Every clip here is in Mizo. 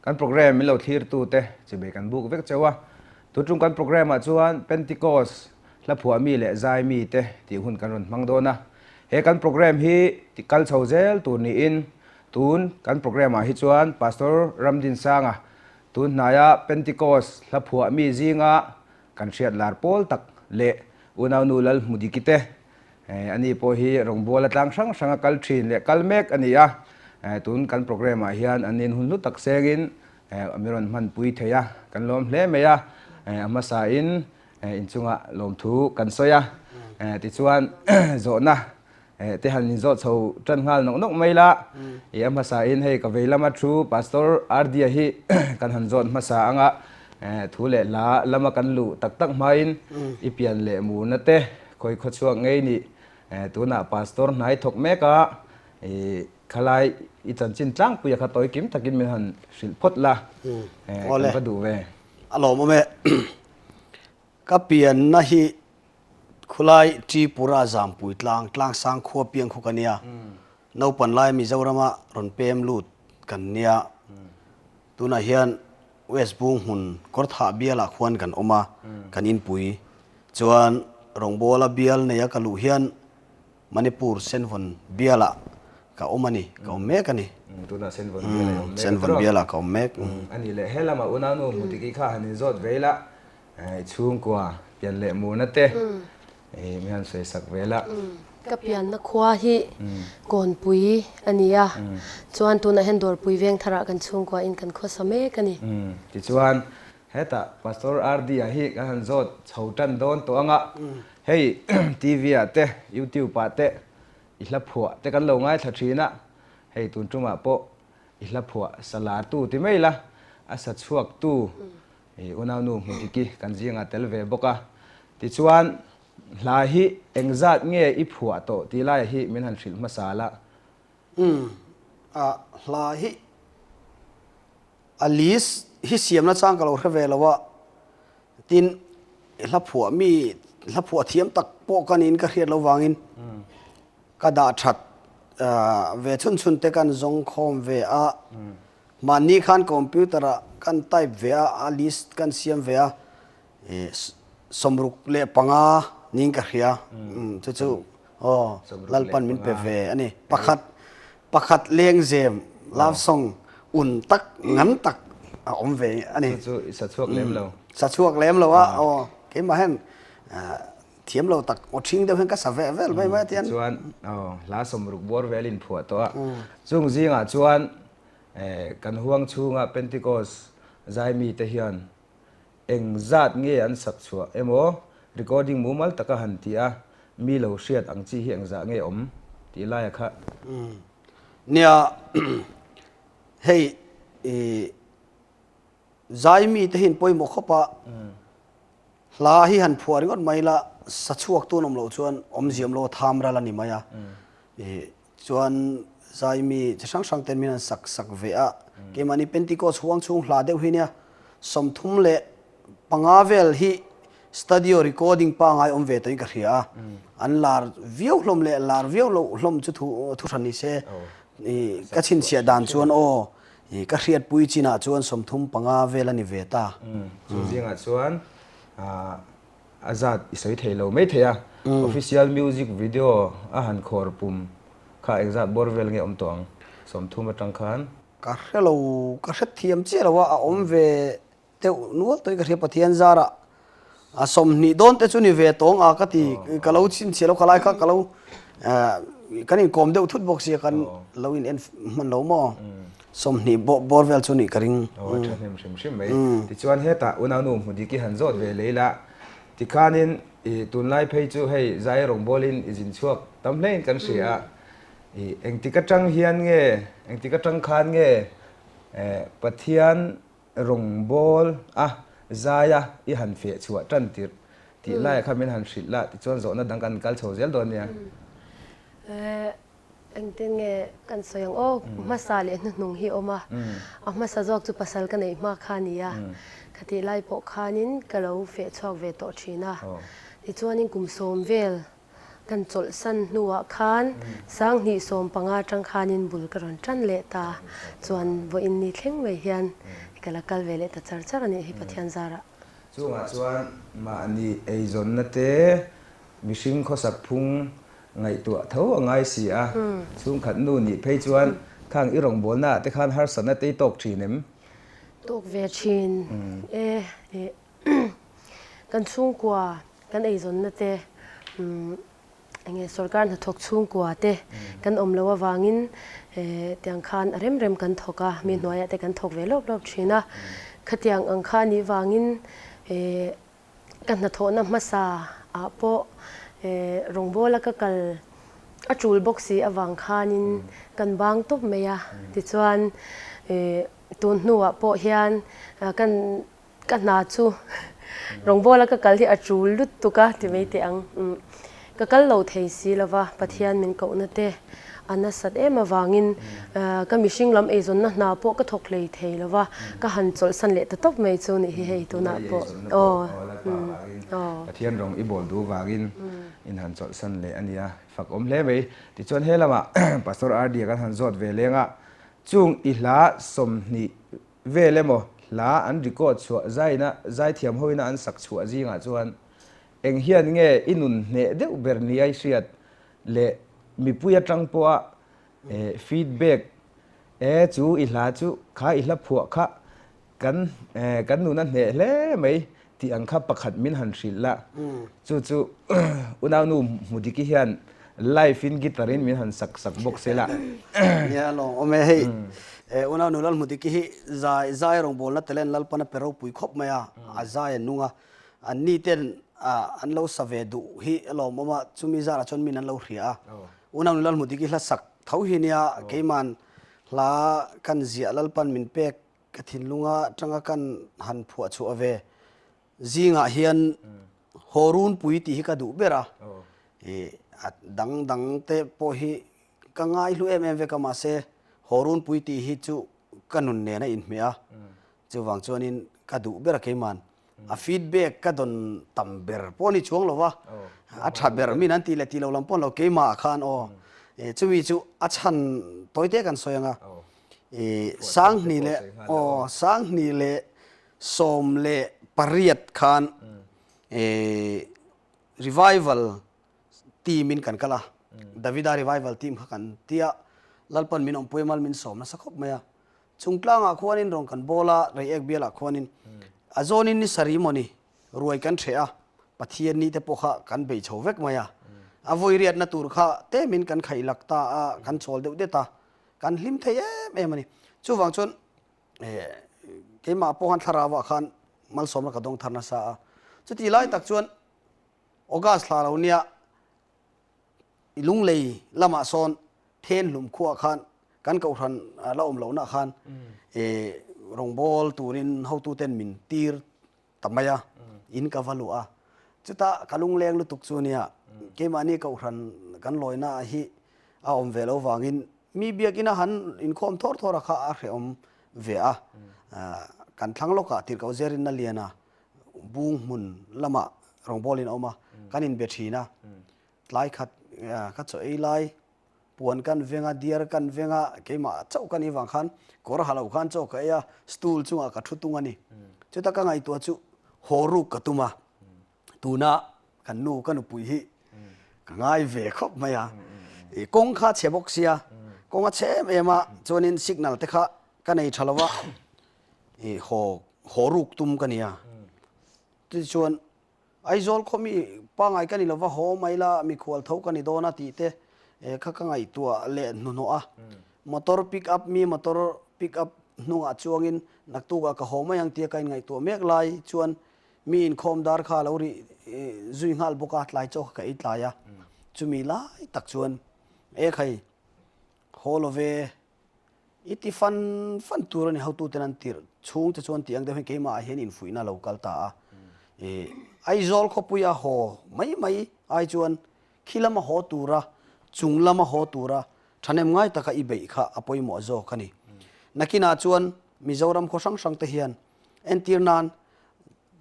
Kan program min lo thlirtute chibai kan buk vek cheu a. Tuntum kan program ah chuan Pentecost hla phuah mi leh zai mi te tih hun kan rawn hmang dawn a. He kan program hi kal chho zel tur niin tun kan program ah hi chuan Pastor Ramdinsanga tun hnaia Pentecost hla phuah mi zinga kan hriat lar pawl tak leh unaunu Lalhmudiki te Ani pawh hi rawngbawla tlang hrang hranga kal thin leh kal mek a ni a, tun kan programme ah hian an in hun hlu tak sengin mi rawn hmanpui thei a, kan lawm hle mai a, a hmasa in inchungah lawmthu kan sawi a, tichuan zawhna te han inzawh chho tan nghal nawk nawk mai la, a hmasa in hei ka vei lama thu Pastor Ardia hi kan han zawt hmasa anga thu leh hla lama kan luh tak tak hmain i pian leh murna te Khawi khawchhuak ngei nih tunah Pastor hnai thawk mek a, i khalai i chanchin tlangpuia kha tawi kim takin min han hrilh phawt la, kan va duh ve. A lawmawm e. Ka pianna hi khulai Tripura Zampui tlang, Tlangsang khua piang khu ka nia. Naupan lai Mizorama rawn pem lut kan nia. Tunah hian West Bung hmun Kawrthah bialah khuan kan awm a, kan inpui. Chuan rawngbawla bial neia ka luh hian Manipur Senvawn bialah ka awm a ni, ka awm mek a ni. Tunah Senvawn bialah i awm mek a Senvawn bialah ka awm mek. A nih leh helama unaunu hmu dik i kha han inzawt ve ila, i chhungkua pian leh murna te mi han sawi sak ve la. Ka pianna khua hi Kawnpui a ni a, chuan tunah hian Dawrpui Vengtharah kan chhungkua in kan khawsa mek a ni. Tichuan Hetah Pastor RD-a hi kan han zawt chho tan dawn tawh anga, hei TV-ah te, YouTube-ah te i hla phuah te kan lo ngaithla thin a, hei tun tumah pawh i hla phuah sa lartu ti mai la, a sa chhuaktu i unaunu Hmudiki kan zingah tel ve bawk a. Tichuan, hla hi engzat nge i phuah tawh tih laia hi min han hrilh hmasa la. Umm, a hla hi A list hi siamna chang ka lo hre ve lo a, tin hla phuah mi hla phuah thiam tak pawh ka niin ka hriat lo vangin ka dah that ve chhun chhun te kan zawng khawm ve a, mahni khan computer ah kan type ve a, a list kan siam ve a, 65 niin ka hria, chu chu aw Lalpan min pe ve a ni. Pakhat Pakhat lengzem, love song, un tak, ngan tak a awm ve a ni. Chu chu i sa chhuak lem lo. Sa chhuak lem lo a, aw keimah hian thiam lo tak aw ṭhing deuh hian ka sa ve vel mai mai a tian. Tichuan aw hla 60 bawr vel in phuah tawh a, chung zingah chuan kan huang chhunga Pentecost zaimi te hian Eng zat nge an sak chhuah emaw recording mumal taka han ti a, mi lo hriat ang chi hi eng zah nge awm tih laia kha. Nia, hei i zai mite hi an pawimawh khawp a, hla hi han phuah ringawt mai la, sa chhuak tun awm loh chuan awmziam lo a tham ral a ni mai a, i Chuan Zaimi chi hrang hrang ten min han sak sak ve a, keimahni Pentecost huang chhung hla deuh hi nia 35 vel hi studio recording pangai awm ve tawhin ka hria a, an lar viau hlawm leh lar viau loh hlawm chu thu thu hran ni se, i ka chhinchhiah dan chuan aw i ka hriatpui chinah chuan 35 vel a ni ve ta. Chu zingah chuan A zat i sawi thei lo mai thei a, official music video a han khawr pum kha engzat bawr vel nge awm tawh ang? 30 atang khan. Ka hre lo, ka hre thiam chiah lo a, a awm ve deuh nual tawhin ka hria Pathian zarah a 20 dawn te chu ni ve tawng a ka ti, ka lo chhinchhiah lo khalai kha ka lo kan inkawm deuh thut bawk sia kan lo in en hman lo maw? 20 bawr vel chu nih ka ring. Aw a tha hnem hrim hrim mai. Tichuan hetah unaunu Hmudiki han zawt ve lei la, tikhanin i tunlai phei chu hei zai rawngbawlin i zin chhuak tam hlein kan hria a, i engtik atang hian nge, engtik atang khan nge Pathian rawngbâwl a zaia i han feh chhuah tan tirh tih laiah khan min han hrilh la, tichuan zawhna dang kan kal chho zel dawn nia. Engtin nge kan sawi ang aw, hmasa leh hnuhnung hi awm a, a hmasa zawk chu pasal ka neih hma kha a ni a, khatih lai pawh khanin ka lo feh chhuak ve tawh thin a, tichuanin kum sawm vel. Kan chawlhsan hnuah khan 2015 atang khanin bul ka rawn tan leh ta. Chuan vawiin ni thleng mai hian ka la kal ve leh ta char char a nih hi Pathian zarah. Chungah chuan mahni eizawnna te mihring khawsak phung ngaihtuah tho a ngai si a, chhungkhat nu nih phei chuan khang i rawngbawlna ah te khan harsatna te i tawk thin em? Tawk ve thin e. Kan chhungkua kan eizawnna te enge sorkar hnathawk chhungkua te kan awm loh avangin tiang khan a rem rem kan thawk a, mi hnuaiah te kan thawk ve lawp lawp thin a. Khatiang ang kha anih vangin ka hnathawhna hmasa ah pawh rawngbawla ka kal a tul bawk si avang khanin kan bang tawp mai a. Tichuan tun hnuah pawh hian kan Ka hna chu rawngbawla ka kal hi a tul lutuk a ti mai teh ang. Ka kal lo thei si lova, Pathian min kohna te a nasat em avangin ka mihring lam eizawnna hna pawh ka thawk hlei thei lova, ka han chawlhsan leh ta tawp mai chu nih hi hei tunah pawh. Aw. Aw. Pathian rawng i bawl duh vangin in han chawlhsan leh a nia, fak awm hle mai. Tichuan he lamah Pastor RD a kan han zawt ve leng a, chung i hla 20 Vel emaw hla an record chhuah zaina zaithiam hoina an sak chhuah zingah chuan eng hian nge i nun hneh deuh ber nia i hriat leh mipui atang pawha feedback e chu i hla chu kha i hla phuah kha kan kan nuna hneh hle mai tih ang kha pakhat min han hrilh la, chu chu unaunu Hmudiki hian live in guitar in min han sak sak bawk se la. Nia lawng awm e hei unaunu Lalhmudiki hi zai zai rawngbawlna talent Lalpan a pe ropui khawp mai a, a zai a nung a, an ni ten an lo sa ve duh hi a lawmawm a, chumi zarah chuan min an lo hria a, unaunu Lalhmudiki hla sak tho hi nia keiman hla kan ziah Lalpan min pek Ka thinlunga tanga kan han phuah chhuah ve zingah hian haw runpui tih hi ka duh ber a, a dang dang te pawh hi ka ngaihlu em em vek a mahse haw runpui tih hi chu ka nun nen a inhmeh a, chuvang chuanin ka duh ber a keiman. A feedback ka dawn tam ber pawh a ni chuang lo va, a tha ber min an tih leh tih lo lam pawh ni lo keimah khan aw chumi chu a chhan tawi te kan sawi ang a, 2000 leh aw 2018 khan revival team in kan kal a, Davida revival team kha kan tia Lalpan min awmpui mal min sawm nasa khawp mai a. Chung tlangah khuanin rawn kan bawl a, Reiek bialah khuanin a zawnin ni sarih maw ni ruai kan hreh a, Pathian ni te pawh kha kan bei chho vek mai a. A vawi riatna tur kha temin kan khaih lak ta a, kan chawl deuh det a, kan hlim thei em em a ni. Chuvang chuan keimah pawh khan thlarauah khan malsawmna ka dawng thar nasa a. Chutih lai tak chuan August thla lo nia Lunglei lamah sawn Thenhlum khuaah khan kan kohhran la awm lohna khan rawngbâwl turin hotuten min tir ta mai a, in ka va luh a. Chutah ka lungleng lutuk chu nia, keimahni kohhran kan lawina hi a awm ve lo vangin mi biakina han inkhawm thawr thawr a kha a hrehawm ve a. Kan thlang lawkah Tirhkoh Zerinna Liana bung hmun lamah rawngbawlin a awm a, kan inbe thin a. Tlai khat ka chaw ei lai, puan kan veng a, diar kan veng a, keimah chauh ka nih vang khan kawr ha lo khan chaw ka ei a, stool chungah ka thu tung a ni. Chuta ka ngaihtuah chu haw ruk ka tum a, tuna kan nu ka nupui hi ka ngai ve khawp mai a. Kawng kha chhe bawk sia, kawng a chhe em em a, chuanin signal te kha ka nei tha lo a, haw haw ruk tum ka nia. Tichuan Aizawl khaw mi pangai ka ni lova haw mai la mikhual tho ka ni dawn a tih te kha ka ngaihtuah leh hnuhnawh a. Motor pick up mi motor pick up hnungah chuangin naktukah ka haw mai ang tia ka inngaihtuah mek lai chuan mi inkhawm dar kha a lo ri zui nghal bawk a, tlai chaw kha ka ei tlai a. Chumi lai tak chuan ekhai haw lo ve. I ti fan fan tur a ni, hotuten an tirh chhung te chuan tih ang deuh hian keimah ah hian infuihna a lo kal ta a. I Aizawl khawpuia haw mai mai ai chuan khi lama haw tura, chung lama haw tura thahnem ngai taka i beih kha a pawimawh zawk a ni. Nakinah chuan Mizoram khaw hrang hrang te hian entir nan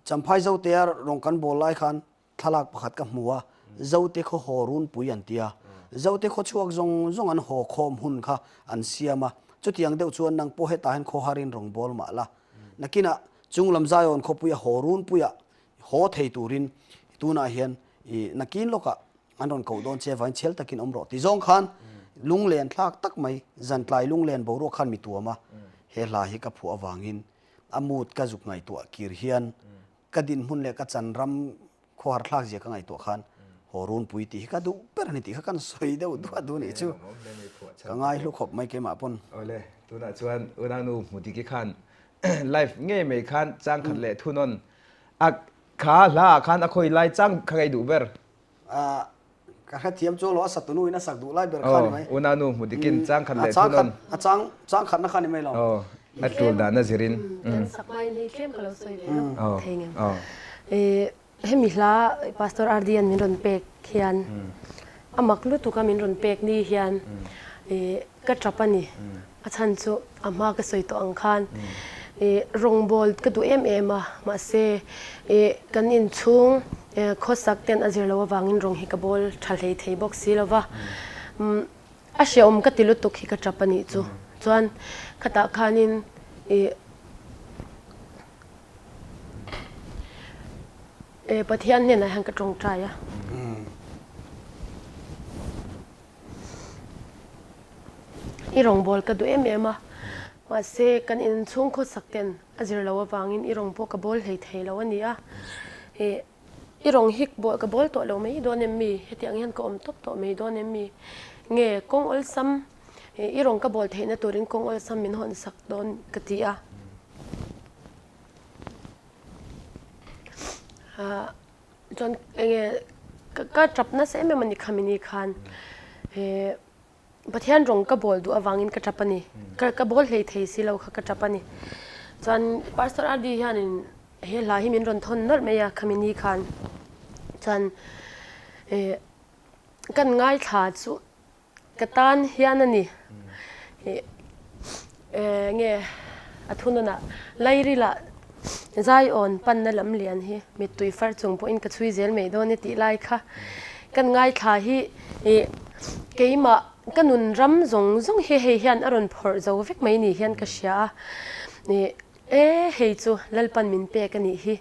Champhai Zotea rawn kan bawl lai khan Thlalak pakhat ka hmu a, Zote khaw haw runpui an ti a. Zote khaw chhuak zawng zawng an haw khawm hun kha an siam a. Chutiang deuh chuan nang pawh hetah hian khawharin rawngbâwl mah la. Nakinah chunglam Zion khawpuia haw runpuia haw thei turin tunah hian i nakin lawkah an rawn koh dawn che avangin chhel takin awm rawh ti zawng khan lunglen thlak tak mai zantlai lunglen boruak khan mi tuam a. He hla hi ka phuah avangin a mood ka zuk ngaihtuah kir hian ka dinhmun leh ka chanram Khawhar thlak zia ka ngaihtuah khan haw runpui tih hi ka duh ber a ni tih kha kan sawi deuh duah duh nih chu. Ka ngai hlu khawp mai keimah pawn. Awle, tunah chuan unau Hmudiki khan live ngei mai khan chang khat leh thunawn a kha hla ah khan a khawi lai chang kha ngei duh ber. Ka hrethiam chu lo a satunu in a sak duh lai ber kha ni mai. Aw, unau Hmudikin chang khat leh thunawn. A chang chang khatna kha ni mai lo. Aw, a tul dan a zirin. Kan sak hmain hei tlem ka lo sawi ve lawk thei ngem. Hemi hla Pastor RD-a'n min rawn pek hian a mak lutuk a min rawn pek ni hian ka tap a ni. A chhan chu a hma ka sawi tawh ang khan rawngbawl ka duh em em a, mahse kan inchhung khawsak ten a zir loh avangin rawng hi ka bawl tha hlei thei bawk si lo va. A hrehawm ka ti lutuk hi ka tap a nih chu. Chuan khatah khanin Pathian hnenah hian ka tawngtai a. I rawngbâwl ka duh em em a, mahse kan inchhung khawsak ten a zir loh avangin i rawng pawh ka bawl hlei thei lo a ni a. I rawng hi ka bawl tawh lo mai dawn em mi? Hetiang hian ka awm tawp tawh mai dawn em mi? Nge kawng awlsam, i rawng ka bawl theihna turin kawng awlsam min hawn sak dawn ka ti a. Chuan enge ka tap nasa em em a ni khami ni khan he Pathian rawng ka bawl duh avangin ka tap a ni. Ka bawl hlei thei si lo kha ka tap a ni. Chuan Pastor Adi hianin he hla hi min rawn thawn nawlh mai a khami ni khan. Chuan kan ngaithla chu Ka tan hian a ni. Nge a thununah Lairila Zion panna lam lian hi mittui far chung pawhin ka chhui zel mai dawn e tih lai kha kan ngaithla hi keimah ka nun ram zawng zawng hi hei hian a rawn phawrh zo vek mai ni hian ka hria a. E hei chu Lalpan min pek a nih hi.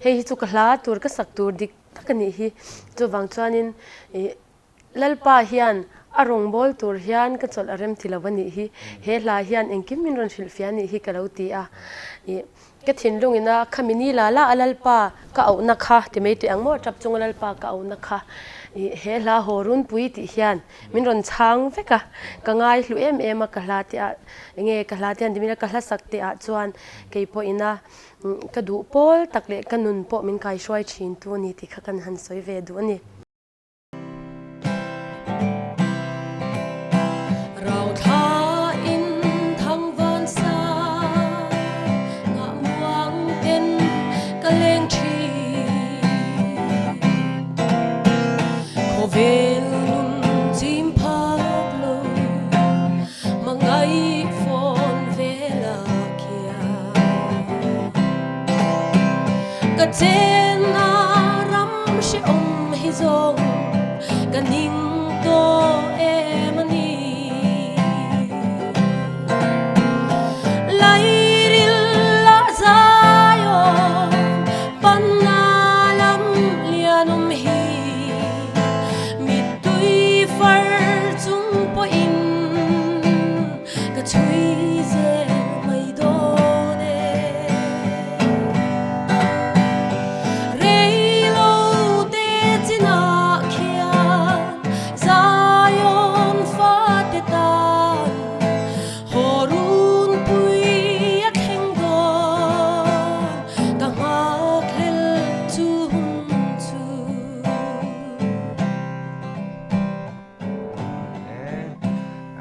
Hei hi chu ka hla tur ka sak tur dik tak a nih hi. Chuvang chuanin Lalpa hian a rawngbâwl tur hian ka chawlh a rem ti lo a nih hi, he hla hian engkim min rawn hrilhfiah a nih hi ka lo ti a. Ih, ka thinlungin a khami ni la la a Lalpa ka auhna kha ti mai teh ang maw, tap chunga Lalpa ka auhna kha. Ih, he hla haw runpui tih hian min rawn chhang vek a, ka ngai hlu em em a ka hla te ah, enge ka hla te han ti mai la, ka hla sak te ah chuan kei pawhin a ka duh pawl tak leh ka nun pawh min kaihruai thin tu a ni tih kha kan han sawi ve duh a ni.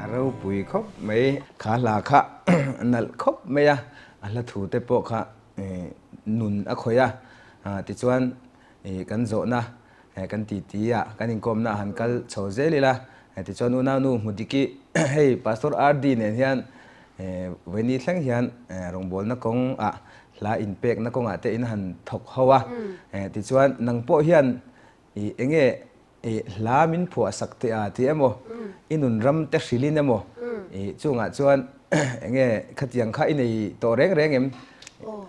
A ropui khawp mai. Kha hla kha nalh khawp mai a, a hla thu te pawh kha nun a khawih a, tichuan kan zawhna kan titi ah kan inkawmna ah han kal chho zel ila, tichuan unaunu Hmudiki hei Pastor RD nen hian vawiini thleng hian rawngbawlna kawng ah hla inpekna kawngah te in han thawk ho a, tichuan nang pawh hian enge. I hla min phuah sak teh a ti emaw, i nun ram te hrilhin emaw, i chungah chuan enge khatiang kha i nei tawh reng reng em? Aw,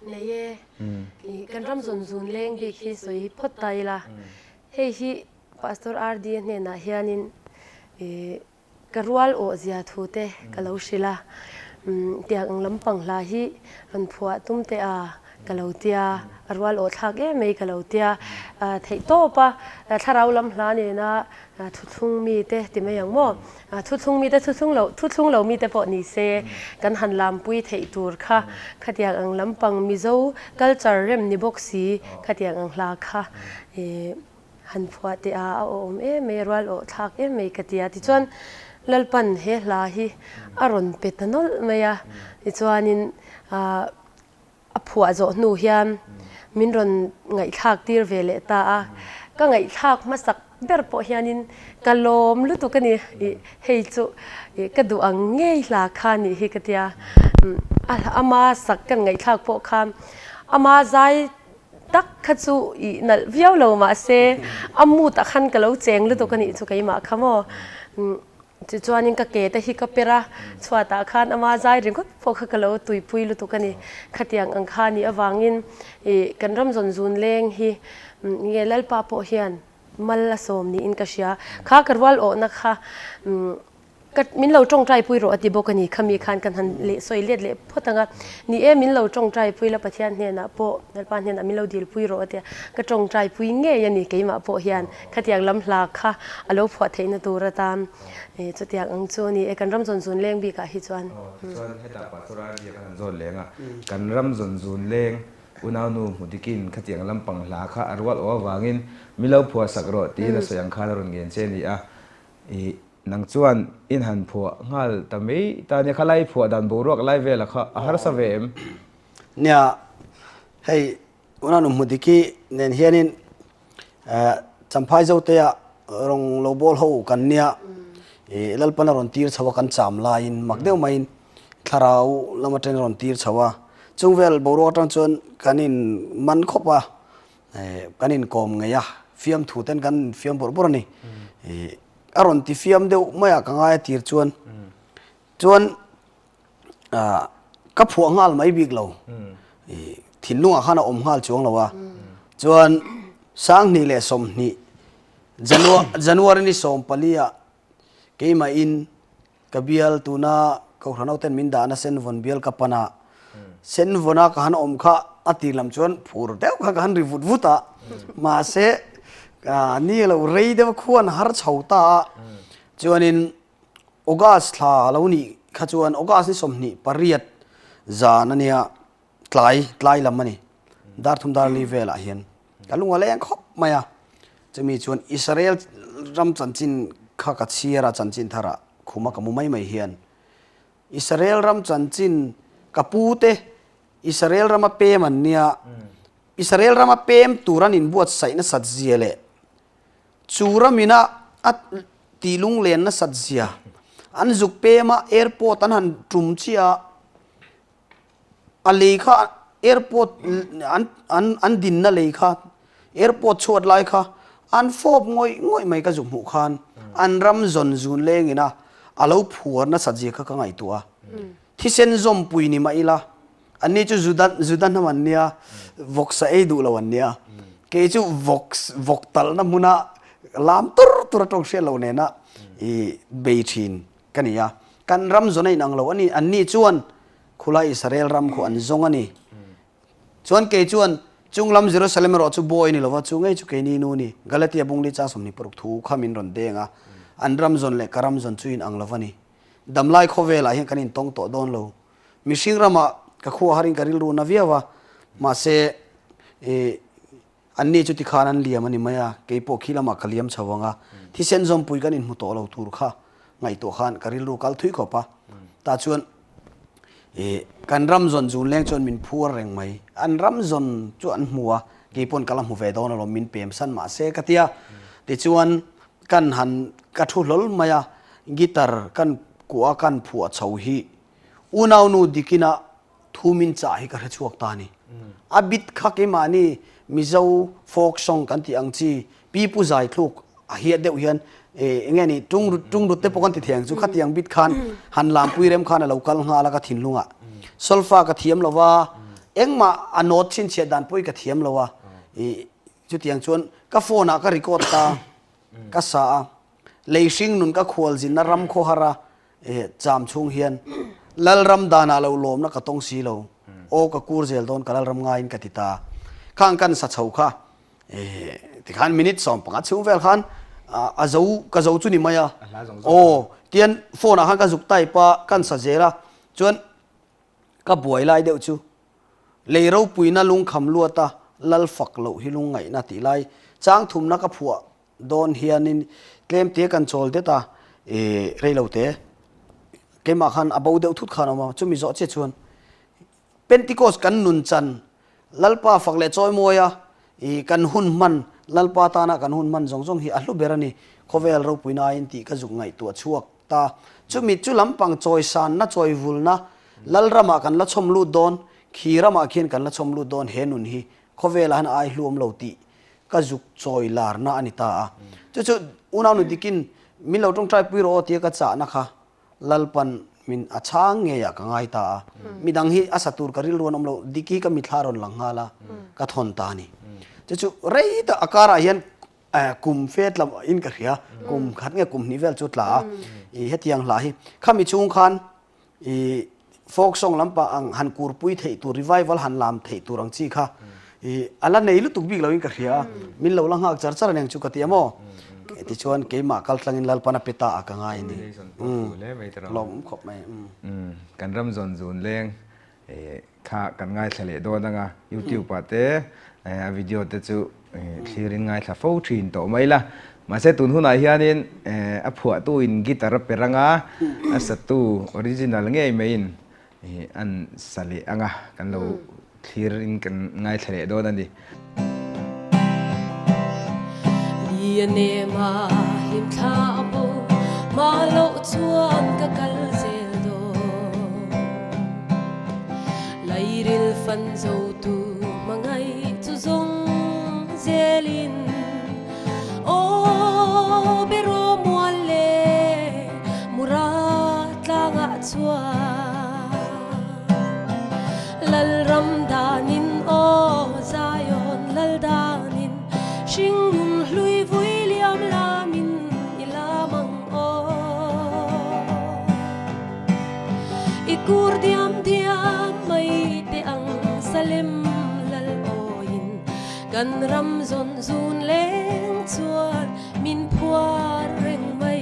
nei e. I kan ram zawn zun leng bik hi sawi phawt ta ila, hei hi Pastor RD a hnenah hianin i Ka rual awh zia thu te ka lo hrilh a, tiang ang lampang hla hi rawn phuah tum teh a ka lo tia, a rual awh thlak em mai ka lo tia, theih tawp a, thlarau lam hla nena thuthlung mi te ti mai ang maw, thuthlung mi te thuthlung lo thuthlung lo mi te pawh ni se kan han lampui theih tur kha, khatiang ang lampang Mizo culture rem ni bawk si khatiang ang hla kha Han phuah teh a, a awm em mai, a rual awh thlak em mai ka ti a. Tichuan Lalpan he hla hi a rawn pe ta nawlh mai a, tichuanin a phuah zawh hnu hian min rawn ngaihthlak tir ve leh ta a. Ka ngaihthlak hmasak ber pawh hianin ka lawm lutuk a ni, ih hei chu ka duh ang ngei hla kha nih hi ka ti a. Ama sak kan ngaihthlak pawh khan ama zai Tak kha chu i nalh viau lo mahse a mood ah khan ka lo cheng lutuk a nih chu keimah kha maw. Tichuanin ka ke te hi ka per a, chhuatah khan ama zai ringawt pawh kha ka lo tuipui lutuk a ni. Khatiang ang kha nih avangin i kan ram zawn zun leng hi nge Lalpa pawh hian mal a sawm niin ka hria. Kha ka rual awhna kha Ka, min lo tawngtai pui rawh a ti bawk a ni. Khami khan kan han leh sawi let leh phawt ang a. Ni e, min lo tawngtai pui la Pathian hnenah pawh, Lalpa hnenah min lo dil pui rawh a ti a. Ka tawngtai pui ngei a ni keimah pawh hian. Khatiang lam hla kha a lo phuah theihna tur atan chutiang ang chu a ni e, kan ram zawn zun leng bikah hi chuan. Aw, tichuan hetah Pastor Ardia kan han zawt leng a, kan ram zawn zun leng unaunu hmu dikin khatiang lampang hla kha a rual awh avangin mi lo phuah sak rawh tiin a sawi ang khan a rawn ngen che a ni a. I nang chuan in han phuah nghal ta mai ta nia kha lai phuah dan boruak lai vela kha a harsa ve em? Nia, hei Unanu Hmudiki nen hianin Champhai Zotea rawng lo bawl ho kan nia, i Lalpan a rawn tir chho a kan cham laiin mak deuh maiin thlarau lam atangin a rawn tir chho a, chung vel boruak atang chuan kan in man khawp a, Kan inkawm ngei a, fiamthu ten kan infiam bawrh bawrh a ni. A rawn ti fiam deuh mai a ka ngai a tir chuan. Chuan ka phuah nghal mai bik lo. Thinlungah khan a awm nghal chuang lo a. Chuan Sanghnih leh 20 January ni 14 ah keimahin Ka bial tuna Kohhran hoten min dahna Senvawn bial ka pan a, Senvawna ka han awm kha a tir lam chuan phur deuh kha ka han ri vut vut a, mahse ni lo rei deuh khuan har chho ta a, chuanin August thla a lo nih kha chuan August ni 28 zan a nia tlai tlai lam a ni, dar thum dar li velah hian ka lung a leng khawp mai a, chumi chuan Israel ram chanchin kha ka chhiar a chanchin tharah khuma ka mu mai mai hian Israel ram chanchin ka pu te Israel rama pem an nia, Israel rama pem tur an inbuatsaih nasat zia leh chu ramina a tih lunglen nasat zia an zuk pem a airport an han tum chiah a. A lei kha airport an an an dinna lei kha airport chhuat lai kha an fawp ngawih ngawih mai ka zuk hmuh khan an ram zawn zun lengin a a lo phuar nasat zia kha ka ngaihtuah a. Thisen zawmpui ni mah ila anni chu Juda Juda hnam an nia vawksa ei duh lo an nia kei chu vawk vawk talhna hmuna lam tur tur a tawng hriat lo nena i bei thin ka ni a, kan ram zawn a inang lo a ni, anni chuan khulai Israel ram khu an zawng a ni. Chuan kei chuan chunglam Jerusalem erawh chu bawi a ni lova, chu ngei chu keini nu a ni. Galatia bungli chang 26 thu kha min rawn deng a, an ram zawn leh ka ram zawn chu inang lo a ni. Damlai khawvelah hian kan intawng tawh dawn lo. Mihring ramah ka khua harin ka rilru na viau a, mahse ih Anni chu tikhan an liam a ni mai a, kei pawh khi lamah ka liam chho ang a, thisen zawmpui kan inhmu tawh lo tur kha ngaihtuah khan ka rilru kal thui khawp a. Tah chuan ih kan ram zawn zun leng chuan min phuar reng mai. An ram zawn chu an hmu a, kei pawn ka la hmu ve dawn alawm min pem san mah se ka ti a. Tichuan kan han ka thu hlawl mai a, guitar kan kuah a kan phuah chho hi unaunu dikina Thu min chah hi ka hre chhuak ta a ni. A bit kha keimahni Mizo folk song kan tih ang chi Pi Pu Zai thluk A hiat deuh hian eng nge ni tung rut tung rut te pawh kan ti thei ang chu khatiang bit khan han lampui rem khan a lo kal nghal a ka thinlungah solfa ka thiam lo va engmah a note chhinchhiat dan pawh hi ka thiam lo a ih chutiang chuan ka phone ah ka record ta ka sa a lei hring nun ka khual zinna ram khawhar a ih cham chhung hian Lalram danah lo lawmna ka tawng si lo aw ka kur zel dawn ka Lalram ngaiin ka ti ta khang kan sa chho kha. Tikhan minute 15 chhung vel khan a zo ka zo chu ni mai a. Aw tian phone ah khan ka zuk type a kan sa zel a chuan ka buai lai deuh chu lei ropuina lungkham luat a lal fak loh hi lungngaihna tih lai chang thumna ka phuah dawn hianin tlem te kan chawl det a reilo te keimah khan a bo deuh thut khan a awm a chumi zawh chiah chuan Pentecost kan nun chan Lalpa fak leh chawimawi a, i kan hun hman, Lalpa tana kan hun hman zawng zawng hi a hlu ber a ni, khawvel ropuina aiin tih ka zuk ngaihtuah chhuak ta. Chumi chu lampang chawisanna, chawivulna, Lalramah kan la chhawm lut dawn, khi ramah khian kan la chhawm lut dawn he nun hi khawvelah hian a ai hlu awm lo tih ka zuk chawi larna a ni ta a. Chu chu unau nu dikin min lo tawngtai pui rawh aw tia ka chahna kha Lalpan min a chhang ngeiah ka ngai ta a, midang hi a sa tur ka rilru an awm lo, dik hi ka mithla rawn lang nghal a, ka thawn ta a ni. Chu chu rei tak a karah hian kum fe tla in ka hria, kum khat nge kum hnih vel chu tla a, i hetiang hla hi khami chhung khan i folk song lampang ang han kurpui theih tur, revival han lam theih tur ang chi kha I a la nei lutuk bik loin ka hria a, min lo la nghak char char aniang chu ka ti a maw? Tichuan keimah kal tlangin Lalpan a pe ta a ka ngai a ni. Lawmawm khawp mai. Kan ram zawn zun leng kha kan ngaithla leh dawn anga YouTube ah te a video te chu thlirin ngaithla fo thin tawh mai la. Mahse tun hunah hianin a phuahtu in guitar a per anga a satu original ngei maiin An sa leh anga kan lo thlir in kan ngaithla leh dawn a ni. Lianema hlimthla a bo hma loh chuan ka kal zel dawn. Lairil fan zo tu hmangaih chu zawng zelin aw beraw mual leh mura tlangah chuan Lalram danin aw Zion lal danin hringnun hlui vui liam lamin i lam ang aw. I kur diam diam mai teh ang Salem lal awiin kan ram zawn zun leng chuan min phuar reng mai.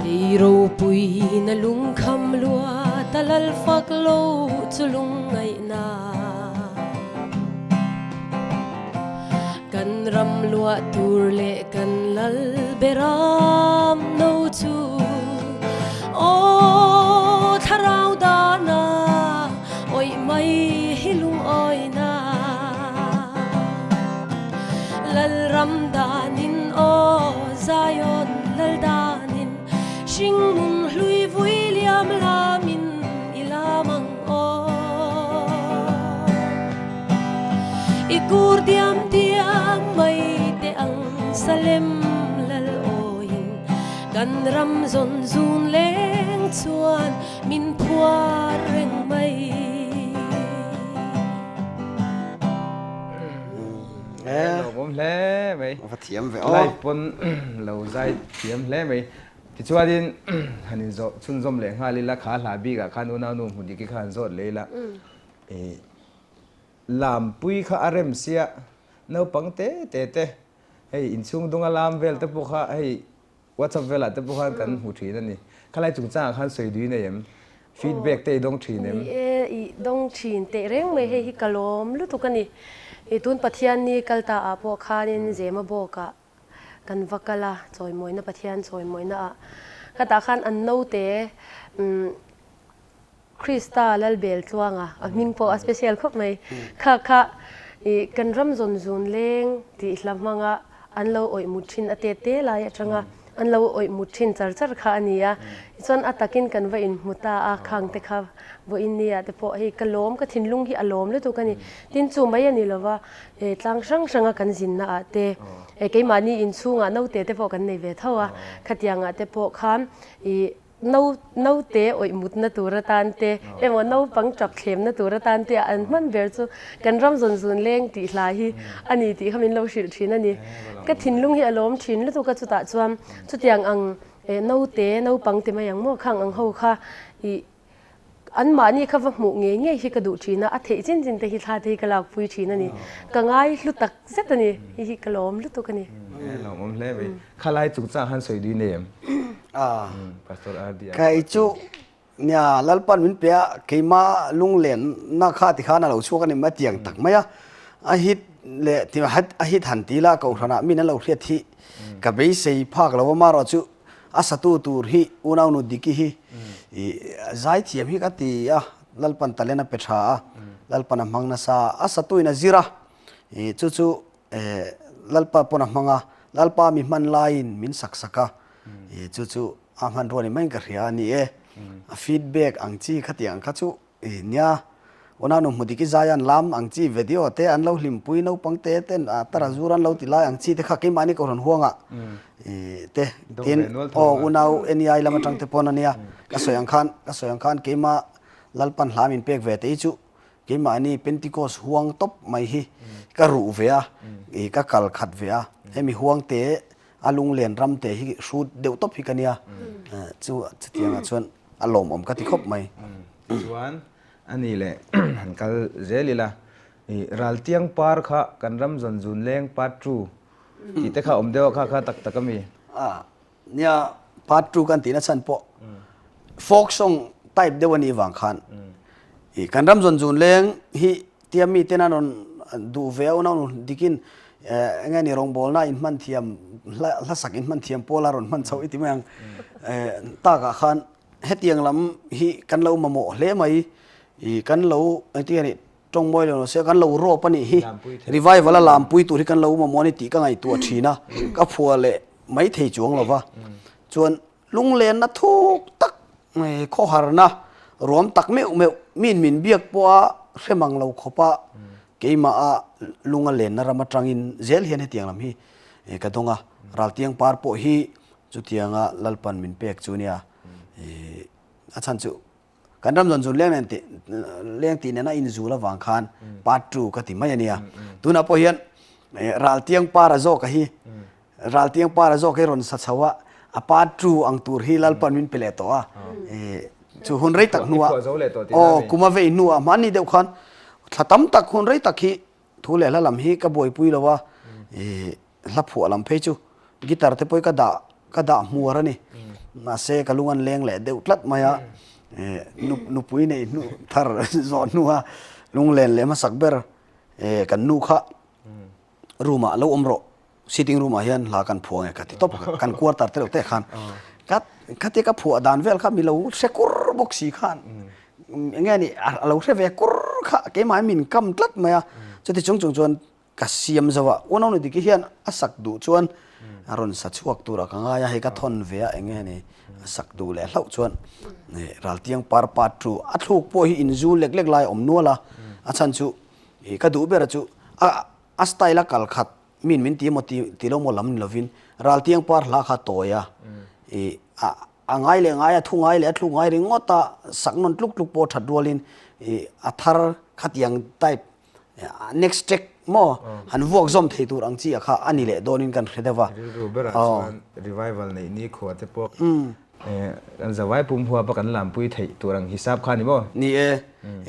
Lei ropuina lungkham luat a lal fak lo chu lungngaihna. Kan ram luah tur leh kan lal beram no chu aw thlarau dana awih mai hi lungawina. Lalram danin aw Zion lal danin hringnun hlui vui liam lamin i lam ang aw. I kur diam diam mai teh ang Salem lal awiin kan ram zawn zun leng chuan min phuar reng mai. Lawmawm hle mai. Va thiam ve aw. Live pawn lo zai thiam hle mai. Tichuanin han inzawh chhunzawm leh nghal ila kha hla bikah khan unaunu hmu dik hi kha han zawt leh ila. Lampui kha a rem sia naupang te te te hei inchhung dunga lam vel te pawh kha hei WhatsApp velah te pawh khan kan hmu thin a ni. Khalai chungchangah khan sawi dui nei em? Feedback te i dawng thin em? Ni e, i dawng thin teh reng mai hei hi ka lawm lutuk a ni. I tun Pathianni kal ta ah pawh khanin Zema bawkah kan va kal a, chawimawina Pathian chawimawina ah khatah khan an naute umm Krista Lalbel Tluanga a hming pawh a special khawp mai. Kha kha i kan ram zawn zun leng tih hla hmanga an lo awih mut thin a te te lai atanga. An lo awih mut thin char char kha a ni a, tichuan a takin kan va inhmu ta a, khang te kha vawiin nia te pawh hei ka lawm, ka thinlung hi a lawm lutuk a ni. Tin chu mai a ni lova, tlang hrang hranga kan zinna ah te, keimahni inchhungah naute te pawh kan nei ve tho a, khatiangah te pawh khan ih No, naute awih mutna tur atan te emaw naupang tap thlemna tur atan te an hman ber chu kan ram zawn zun leng tih hla hi a ni tih kha min lo hrilh thin a ni. Ka thinlung hi a lawm thin lutuk a chutah chuan chutiang ang naute, naupang ti mai ang maw khang ang ho kha ih anmahni kha va hmuh ngei ngei hi ka duh thin a, a theih chin chin te hi thla te hi ka lakpui thin a ni. Ka ngai hlu tak zet a ni, hei hi ka lawm lutuk a ni. Lawmawm hle mai. Khalai chungchang han sawi dui nei em? Pastor RD a. Kei chu nia Lalpan min pe a, keima lunglenna kha ti khan a lo chhuak a ni mai tiang tak mai a. A hit leh ti a hit han ti la kohhranah min an lo hriat hi ka beisei phak lo a, marawh chu a satu tur hi unaunu Diki hi zaithiam hi ka ti a, Lalpan talent a pe tha a, Lalpan a hmang nasa a, a satuin a zir a, chu chu Lalpa pawn a hmang a, Lalpa mi hman laiin min sak sak a, chu chu a hmanrua ni maiin ka hria a ni e. A feedback ang chi khatiang kha chu nia, Unau hmu dik i zai an lam ang chi video te an lo hlimpui naupang te ten a tara zur an lo ti lai ang chi te kha keimahni kohhran huangah te tin aw unau NEI lam atang te pawn a nia ka sawi ang khan ka sawi ang khan keimah Lalpan hla min pek ve te hi chu Keimahni Pentecost huang tawp mai hi ka ruh ve a, ih ka kal khat ve a, hemi huang te a lunglen ram te hi hrut deuh tawp hi ka nia, chu chutiangah chuan a lawmawm ka ti khawp mai. Tichuan a ni leh han kal zel ila, ih Raltiang par kha kan ram zawn zun leng part two tih te kha awm deuh a kha kha tak tak a mi? Nia part 2 kan tihna chhan pawh folk song type deuh a nih vang khan i kan ram zawn zun leng hi tia mi ten an rawn duh ve a unau dikin enge ni rawngbawlna in hman thiam hla hlasak in hman thiam pawl a rawn hman chhoh i ti mai ang takah khan hetiang lam hi kan lo mamawh hle mai i kan lo engtin nge ni Tawng mawi lo se kan lo rawp a nih hi. Revival a lampui tur hi kan lo mamawh a ni tih ka ngaihtuah thin a, ka phua leh mai thei chuang lo va. Chuan lunglenna thuk tak khawharna ruam tak meuh meuh min min biak pawha hre mang lo khawpa keimah a lung a lenna ram atangin zel hian hetiang lam hi ka dawng a. Raltiang par pawh hi chutianga Lalpan min pek chu nia. A chhan chu Kan ram zawn zun leng nen tih leng tih nena inzul avang khan part 2 ka ti mai a nia. Tunah pawh hian Raltiang para zawka hi Raltiang para zawk hi rawn sa chho a, a part 2 ang tur hi Lalpan min pe leh tawh a. Chu hun rei tak hnuah aw kum a vei hnuah hmanni deuh khan thla tam tak hun rei tak hi thu leh hla lam hi ka buaipui lo a. Hla phuah lam phei chu guitar te pawh hi ka dah ka dah hmuar a ni. Mahse ka lung an leng leh deuh tlat mai a, nupui nei hnu thar zawh hnua lunglen leh hmasak ber kan nu kha room ah lo awm rawh sitting room ah hian hla kan phuah nge ka ti tawp a, kan quarter te reuh te khan ka khatia ka phuah dan vel kha mi lo hre kur bawk si khan eng nge ni a lo hre ve kur kha keimah min kam tlat mai a, chuti chung chung chuan Ka siam zo a, unau ni diki hian a sak duh chuan a rawn sa chhuak tur a ka ngai a, hei ka thawn ve a eng nge ni a sak duh leh hlauh chuan Raltiang par part chu a thluk pawh hi inzu lek lek lai a awm nual a, a chhan chu ka duh ber chu a a style a kal khat min min ti emaw ti lo maw lam ni lovin Raltiang par hla kha tawi a, a a ngai leh ngai a thu ngai leh a thluk ngai ringawt a sak nawn tluk tluk pawh that rualin a thar khatiang type Next track maw han vuak zawm thei tur ang chi a kha a ni leh dawnin kan hre deuh a. Rilru berah chuan revival neih ni khua te pawh kan zavai pum huapa kan lampui theih tur ang hisap kha ni maw? Ni e.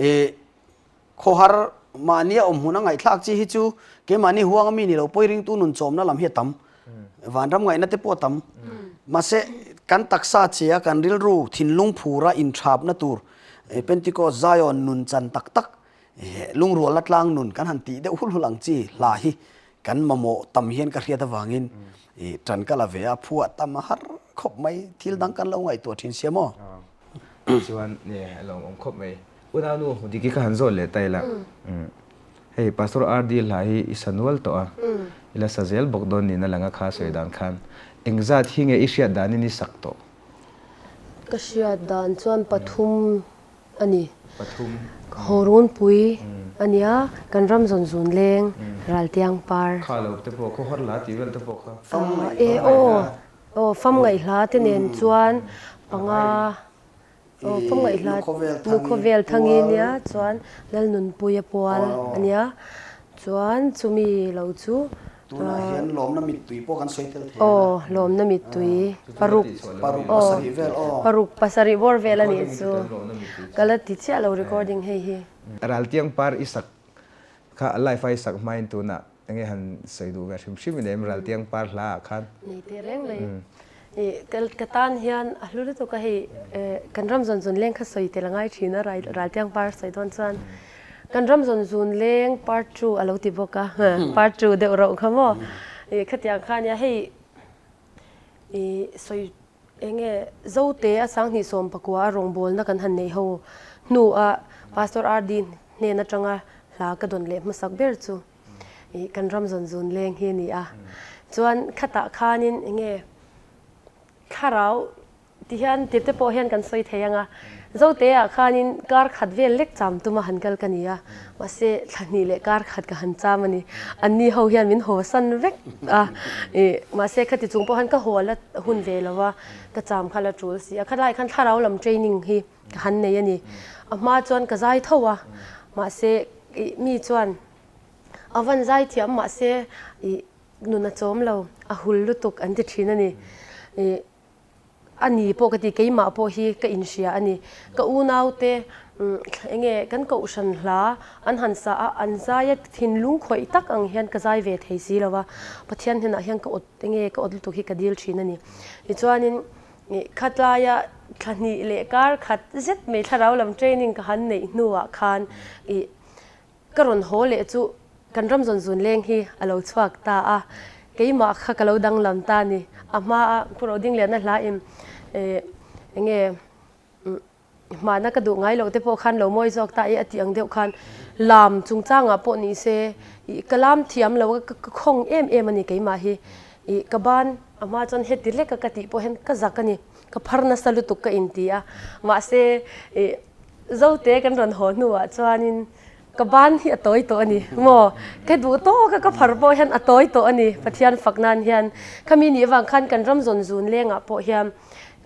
I khawhar mahni a awm hmun a ngaihthlak chi hi chu keimahni huang a mi ni lo pawi ringtu nun chawmna lam hi a tam. Vanram ngaihna te pawh a tam. Mahse kan taksa che a kan rilru thinlung phura inthapna tur Pentecost Zion nun chan tak tak Lungrualna tlang nun kan han tih deuh hul hul ang chi hla hi kan mamawh tam hian ka hriat avangin ṭan ka la ve a, phuah tam a har khawp mai, thil dang kan lo ngaihtuah ṭhin sia maw? Chuan a lo awm khawp mai. Unau nu Diki ka han zawt leh ta ila, hei Pastor RD hla hi i sa nual tawh a, i la sa zel bawk dawn niin a lang a kha sawi dan khan. Engzat hi nge i hriat danin i sak tawh? Ka hriat dan chuan pathum a ni. Pathum. Hawrunpui a nia, kan ram zawn zun leng, Raltiang par. Kha lo te pawh, khaw har hla tih vel te pawh kha. E aw, aw famngaih hla te nen chuan panga. Aw famngaih hla nu khawvel thangi nia chuan Lalnunpuia pual a nia chuan chumi lo chu Tunah hian lawmna mittui pawh kan sawi tel thei a. Aw lawmna mittui paruk aw paruk pasarih bawr vel a nih chu ka la ti chiah lo recording hei hi. Raltiang par i sak kha live a i sak hmain tunah Enge han sawi duh ve hrim hrim i nem Raltiang par hla ah khan. Nei teh reng mai. I ka tan hian a hlu lutuk a hei kan ram zawn zawn leng kha sawi tel a ngai thin a Raltiang par sawi dawn chuan kan ram zawn zawn leng part two a lo ti bawk a part two deuh rauh kha maw i khatiang kha ania hei i sawi Enge Zote a sanghnih sawmpakua a rawngbawlna kan han neih ho hnu a Pastor RD hnen atanga hla ka dawn leh hmasak ber chu ih kan ram zawn zun leng hi a ni a. Chuan khatah khanin enge thlarau ti hian tirte pawh hian kan sawi thei ang a. Zote ah khanin kar khat vel lek cham tuma han kal ka ni a, mahse thla hnih leh kar khat ka han cham a ni. Anni ho hian min haw san vek a, ih mahse khati chung pawh khan ka haw la hun ve lo a, ka cham kha la tul si a. Khalai khan thlarau lam training hi ka han nei a ni. A hma chuan ka zai tho a, mahse ih mi chuan a van zai thiam mahse ih nun a chawm lo, a hul lutuk an ti thin a ni. Ih A ni pawh ka ti, keimah pawh hi ka inhria a ni. Ka unaute eng nge kan kohhran hla an han sa a, an zai a thinlung khawih tak ang hian ka zai ve thei si lo va, Pathian hnenah hian ka awt eng nge ka awt lutuk hi ka dil thin a ni. Tichuanin khatlaia thla hnih leh kar khat zet mai thlarau lam training ka han neih hnuah khan ih Ka rawn haw leh chu kan ram zawn zun leng hi a lo chhuak ta a, keimah kha ka lo danglam ta a ni. A hma a Phuro Dingliana hla in eng nge hmana ka duh ngai loh te pawh khan lo mawi zawk ta i a tih ang deuh khan lam chungchangah pawh ni se ih ka lam thiam lo a, ka khawng em em a ni keimah hi. Ih ka ban a hma chuan heti hlek a ka tih pawh hian ka zak a ni, ka phar nasa lutuk ka inti a, mahse ih Zote kan rawn haw hnuah chuanin ka ban hi a tawi tawh a ni maw? Ka duh tawk a, ka phar pawh hian a tawi tawh a ni Pathian fak nan hian. Khami nih avang khan kan ram zawn zun lengah pawh hian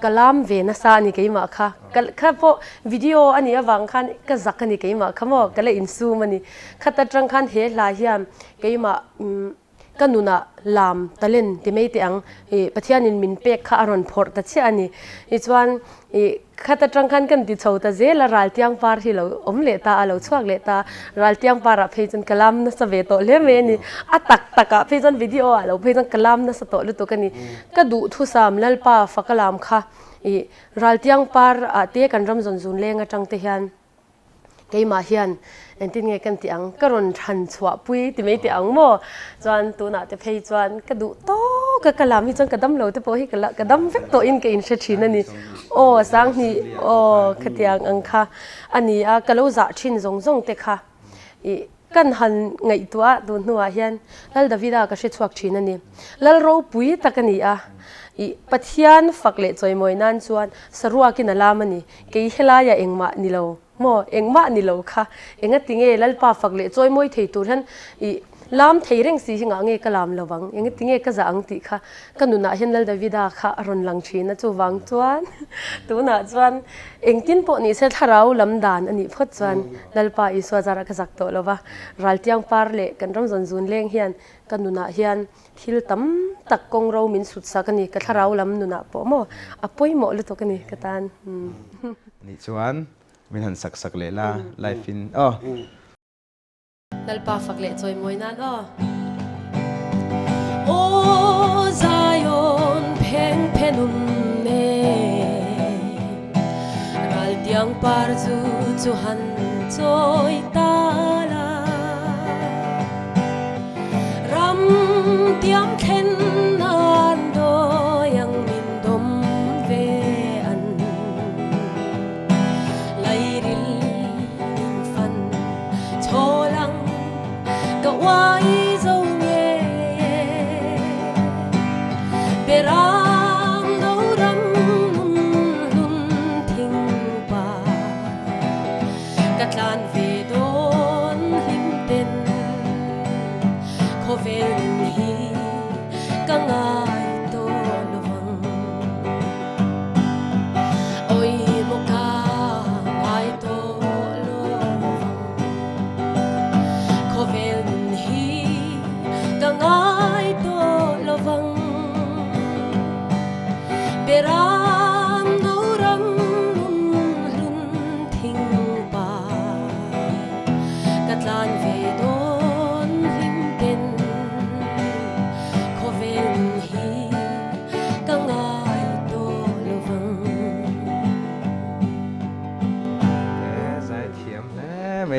ka lam ve nasa a ni keimah kha. Ka kha pawh video a nih avang khan ka zak a ni keimah kha maw? Ka la insum a ni. Khat atang khan he hla hian keimah umm Ka nunah lam talent ti mai teh ang i Pathianin min pek kha a rawn phawrh ta chiah a ni. Tichuan i khat atang khan kan ti chho ta zel a, Raltiang par hi lo awm leh ta a, lo chhuak leh ta a, Raltiang parah phei chuan ka lam nasa ve tawh hle mai a ni. A tak takah phei chuan video ah lo phei chuan ka lam nasa tawh lutuk a ni. Ka duhthusam Lalpa faka lam kha i Raltiang par ah te kan ram zawn zun leng atang te hian Keimah hian engtin nge kan tih ang? Ka rawn thlan chhuah pui ti mai teh ang maw? Chuan tunah te phei chuan ka duh tawk a, ka lam hi chuan ka dam lo te pawh hi ka ka dam vek tawhin ka inhre thin a ni. Aw Sanghnih aw khatiang ang kha a ni a, ka lo zah thin zawng zawng te kha ih kan han ngaihtuah tun hnuah hian Lal Davida ka hre chhuak thin a ni. Lal ropui tak a ni a, ih Pathian fak leh chawimawi nan chuan saruakin a lam a ni. Kei helaiah engmah ni lo maw? Engmah ni lo kha. Engati nge Lalpa fak leh chawi mawi thei tur hian i lam thei reng si hi ngah nge ka lam lo vang? Engati nge ka zah ang tih kha ka nunah hian Lal Davida kha a rawn lang thin a, chuvang chuan tunah chuan engtin pawh ni se thlarau lam dan a nih phawt chuan Lalpa Isua zarah ka zak tawh lo va, Raltiang par leh kan ram zawn zun leng hian ka nunah hian Thil tam tak kawng ro min sut sak a ni, ka thlarau lam nunah pawh maw a pawimawh lutuk a ni ka tan. Nih chuan min han sak sak leh la live in aw. Lalpa fak leh chawimawi nan aw. Aw Zion pheng phenun e, Raltiang par chu chu han chawi ta la. Ram tiam thlen nan dawi ang min dawm ve an. Lairil in fan chhawl ang ka uai zo nge e. Bera.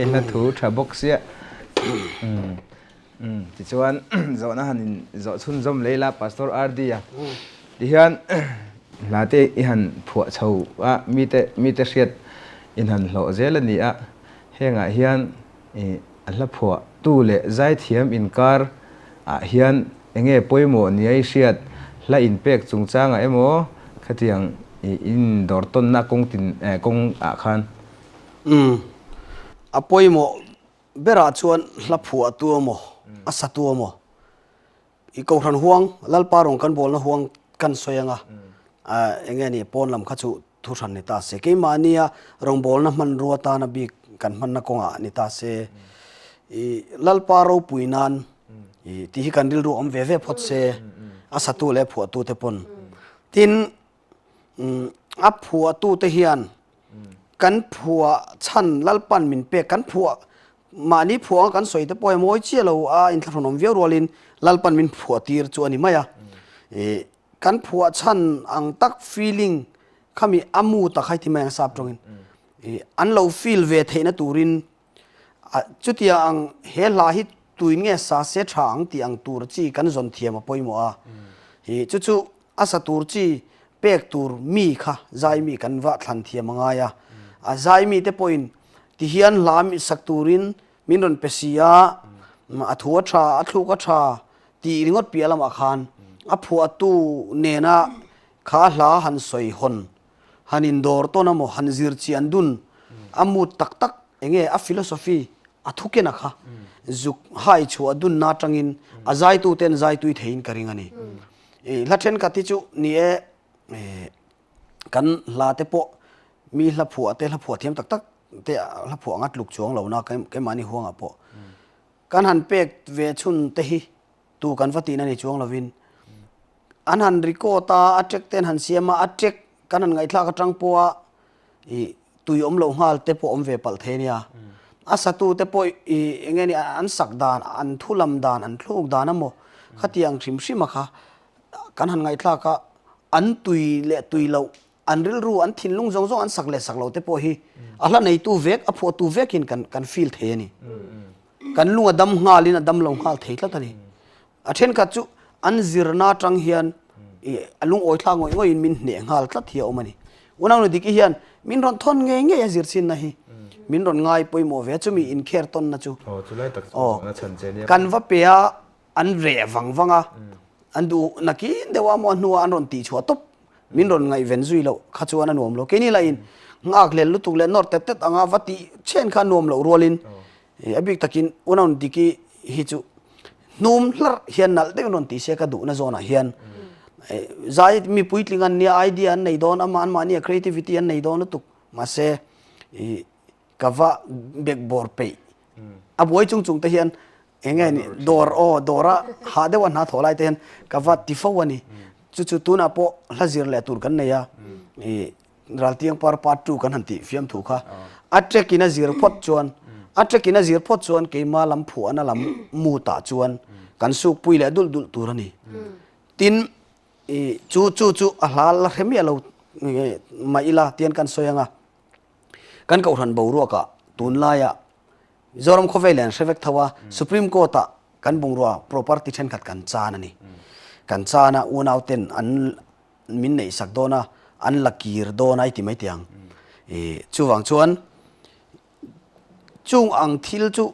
Hei hla thu tha bawk sia. Umm tichuan zawhna han in zawh chhunzawm leh ila Pastor RD a tihian hla te i han phuah chho a mite mite hriat in han hlawh zel a ni a, hengah hian ih a hla phuah tu leh zaithiam inkar ah hian enge pawimawh nia i hriat hla inpek chungchangah emaw khatiang ih in dawr tawnna kawng tin eh kawng ah khan. Umm a pawimawh Berah chuan hla phuah tu emaw, a sa tu emaw, i Kohhran huang, Lalpa rawn kan bawlna huang kan sawi anga, eng nge ni pawn lam kha chu thu hran ni ta se. Keimahnia rawngbawlna hmanrua tana bik kan hmanna kawngah ni ta se. I Lalpa ropui nan i tih hi kan rilru awm ve ve phawt se, a satu leh a phuahtute pawn. Tin, a phuahtute hian Kan phuah chhan Lalpan min pek kan phuah mahni phuah anga kan sawi te pawh hi mawi chiah lo a inthlahrunawm viau rualin Lalpan min phuah tir chu a ni mai a. Ih kan phuah chhan ang tak feeling khami a mu tak hai ti mai ang sap tawngin ih an lo feel ve theihna turin a chutia ang he hla hi tuin nge sa se tha ang tih ang tur chi kan zawn thiam a pawimawh a. Ih chu chu A sa tur chi pek tur mi kha zai mi kan va thlan thiam a ngai a. A zai mi te pawhin ti hian hla sak turin min rawn pe si a, a thu a tha, a thluk a tha tih ringawt piah lamah khan a phuahtu nena kha hla han sawi hawn, han indawr tawn emaw, han zir chian dun a mood tak tak enge a philosophy a thu kena kha zuk hai chhuah dunna atangin a zaituten zai tui theiin ka ring a ni. I hla thenkhat hi chu ni e kan hla te pawh mi hla phuah te hla phuah thiam tak tak te hla phuah anga tluk chuang lo na keimahni huangah pawh kan han pek ve chhun te hi tu kan va tihna ni chuang lovin an han record a a track te an han siam a a track kan han ngaihthlak atang pawha I tui awm loh nghal te pawh awm ve palh thei a nia. A satu te pawh i eng nge ni an sak dan, an thu lam dan, an thluk dan emaw khatiang hrim hrim a kha kan han ngaihthlak a, an tui leh tui loh, an rilru, an thinlung zawng zawng an sak leh sak loh te pawh hi a hla neitu vek, a phuahtu vekin kan kan feel thei a ni. Kan lung a dam nghalin a dam lo nghal thei tlat a ni. A thenkhat chu an zirna atang hian a lungawi thlak ngawih ngawih in min hneh nghal tlat hi a awm a ni. Unau Diki hian min rawn thawn ngei ngei a zir chinna hi min rawn ngai pawimawh ve a, chumi inkher tawnna chu kan va pe a, an reh vang vang a, an duh nakin deuh a maw a hnuah an rawn tihchhuah tawp min rawn ngaihven zui loh kha chuan a nuam lo. Keini lahin nghak hlel lutuk leh nawr tet tet anga va tih chhen kha a nuam loh rualin a bik takin Unau Diki hi chu hnum hlarh hian nalh deuhin rawn ti se ka duhna zawnah hian zai mi puitling an nia idea an nei dawn ama anmahnia creativity an nei dawn lutuk mahse ka va bekbawr peih a buai chung chung te hian eng nge ni dawr aw dawra hah deuh a hna thawh lai te hian ka va ti fo a ni chu chu tunah pawh hla zir leh tur kan nei a Raltiang par part 2 kan han tih fiam thu kha a track in a zir phawt chuan a track in a zir phawt chuan keima lam phuahna lam mood ah chuan kan suk pui leh dulh dulh tur a ni. Tin i chu chu chu a hla la hre miah lo mah ila tian kan sawi anga kan kohhran boruak ah tunlaia Mizoram khawvel hian hre vek tho a Supreme Court ah kan bungrua property thenkhat kan chan a ni. Kan chan a unau ten an min neih sak dawn a, an la kir dawn a i ti mai teh ang. I chuvang chuan chung ang thil chu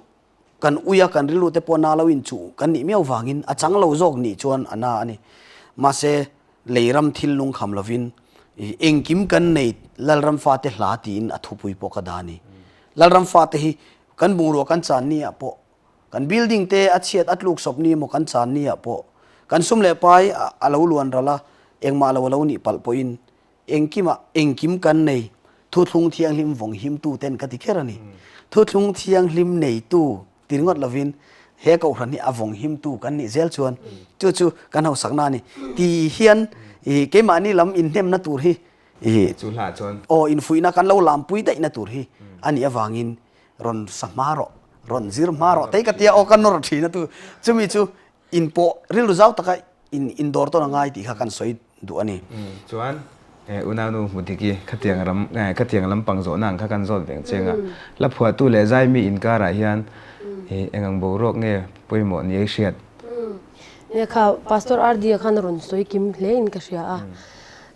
kan ui a, kan rilru te pawh na lo in chuh kan nih miau vangin a chang lo zawk nih chuan a na a ni. Mahse lei ram thil lungkham lovin i engkim kan nei Lalram fate hla tiin a thupui pawh ka dah a ni. Lalram fate hi kan bungrua kan chan ni ah pawh Kan building te a chhiat a tluk sawp ni emaw kan chan ni ah pawh kan sum leh pai a lo luan ral a, engmah lo a lo nih palh pawhin engkimah engkim kan nei thuthlung thianghlim vawng himtu ten ka ti kher a ni. Thuthlung thianghlim neitu ti ringawt lovin he kohhran hi a vawng himtu kan nih zel chuan chu chu kan hausakna a ni ti hian keimahni lam inhnemna tur hi Chu hlah chuan. Aw infuihna kan lo lampui daihna tur hi a nih avangin rawn sa hma rawh, rawn zir hma rawh tei ka tia aw ka nawr thin a tu chumi chu inpawh rilru zau taka in indawr tawn a ngai tih kha kan sawi duh a ni. Chuan Unaunu Hmudiki, khatiang ram, khatiang lampang zawhna ang kha kan zawt veng cheng a. Hla phuahtu leh zaimi inkarah hian eng ang boruak nge pawimawh ni ei hriat? Nia kha Pastor RD-a khan a rawn sawi kim hle in ka hria a.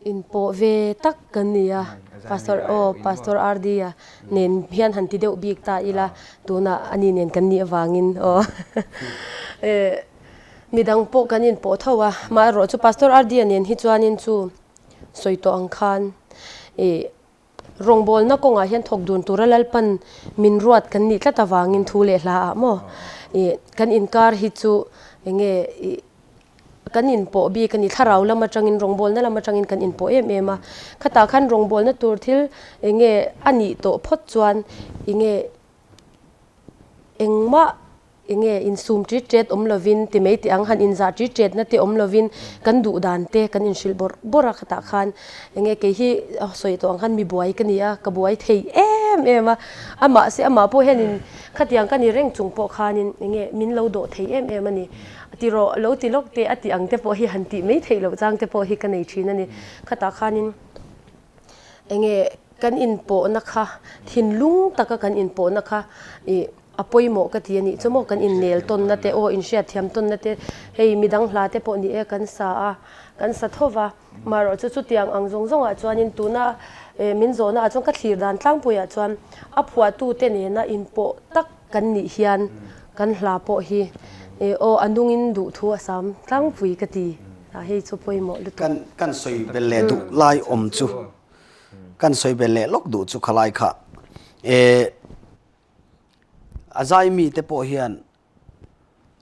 Inpawh ve tak kan ni a, Pastor aw Pastor RD-a nen hian han ti deuh bik ta ila, tunah ani nen kan nih avangin aw. Midang pawh kan inpawh tho a, amaherawh chu Pastor RD-a nen hi chuanin chu sawi tawh ang khan ih rawngbawlna kawngah hian thawk dun tura Lalpan min ruat kan nih tlat avangin thu leh hla ah maw ih kan inkar hi chu eng nge ih kan inpawh bik a ni, thlarau lam atangin rawngbawlna lam atangin kan inpawh em em a, khatah khan rawngbawlna tur thil eng nge a nih tawh phawt chuan eng nge engmah Enge insum ṭit ṭet awm lovin ti mai tih ang, han inzah ṭit ṭetna te awm lovin kan duh dan te kan inhrilh bawrh bawrh a khatah khan enge kei hi sawi tawh ang khan mi buai ka ni a, ka buai thei em em a, amah se amah pawh hianin khatiang ka ni reng chung pawh khanin enge min lo dawh thei em em a ni, ti rawh lo ti lawk teh a tih ang te pawh hi han tih mai theih loh chang te pawh hi ka nei ṭhin a ni, khatah khanin. Enge kan inpawhna kha thinlung taka kan inpawhna kha ih a pawimawh ka ti a nih chu maw kan innel tawnna te aw inhriatthiam tawnna te hei midang hla te pawh ni e kan sa a kan sa tho va marawh chu chutiang ang zawng zawngah chuanin tuna min zawhna ah chuan ka thlir dan tlangpuiah chuan a phuahtu te nena inpawh tak kan nih hian kan hla pawh hi aw a nungin duhthu a sam tlangpui ka ti. A hei chu pawimawh lutuk. Kan kan sawi belh leh duh lai awm chu kan sawi belh leh lawk duh chu khalai kha e a zai mi te pawh hian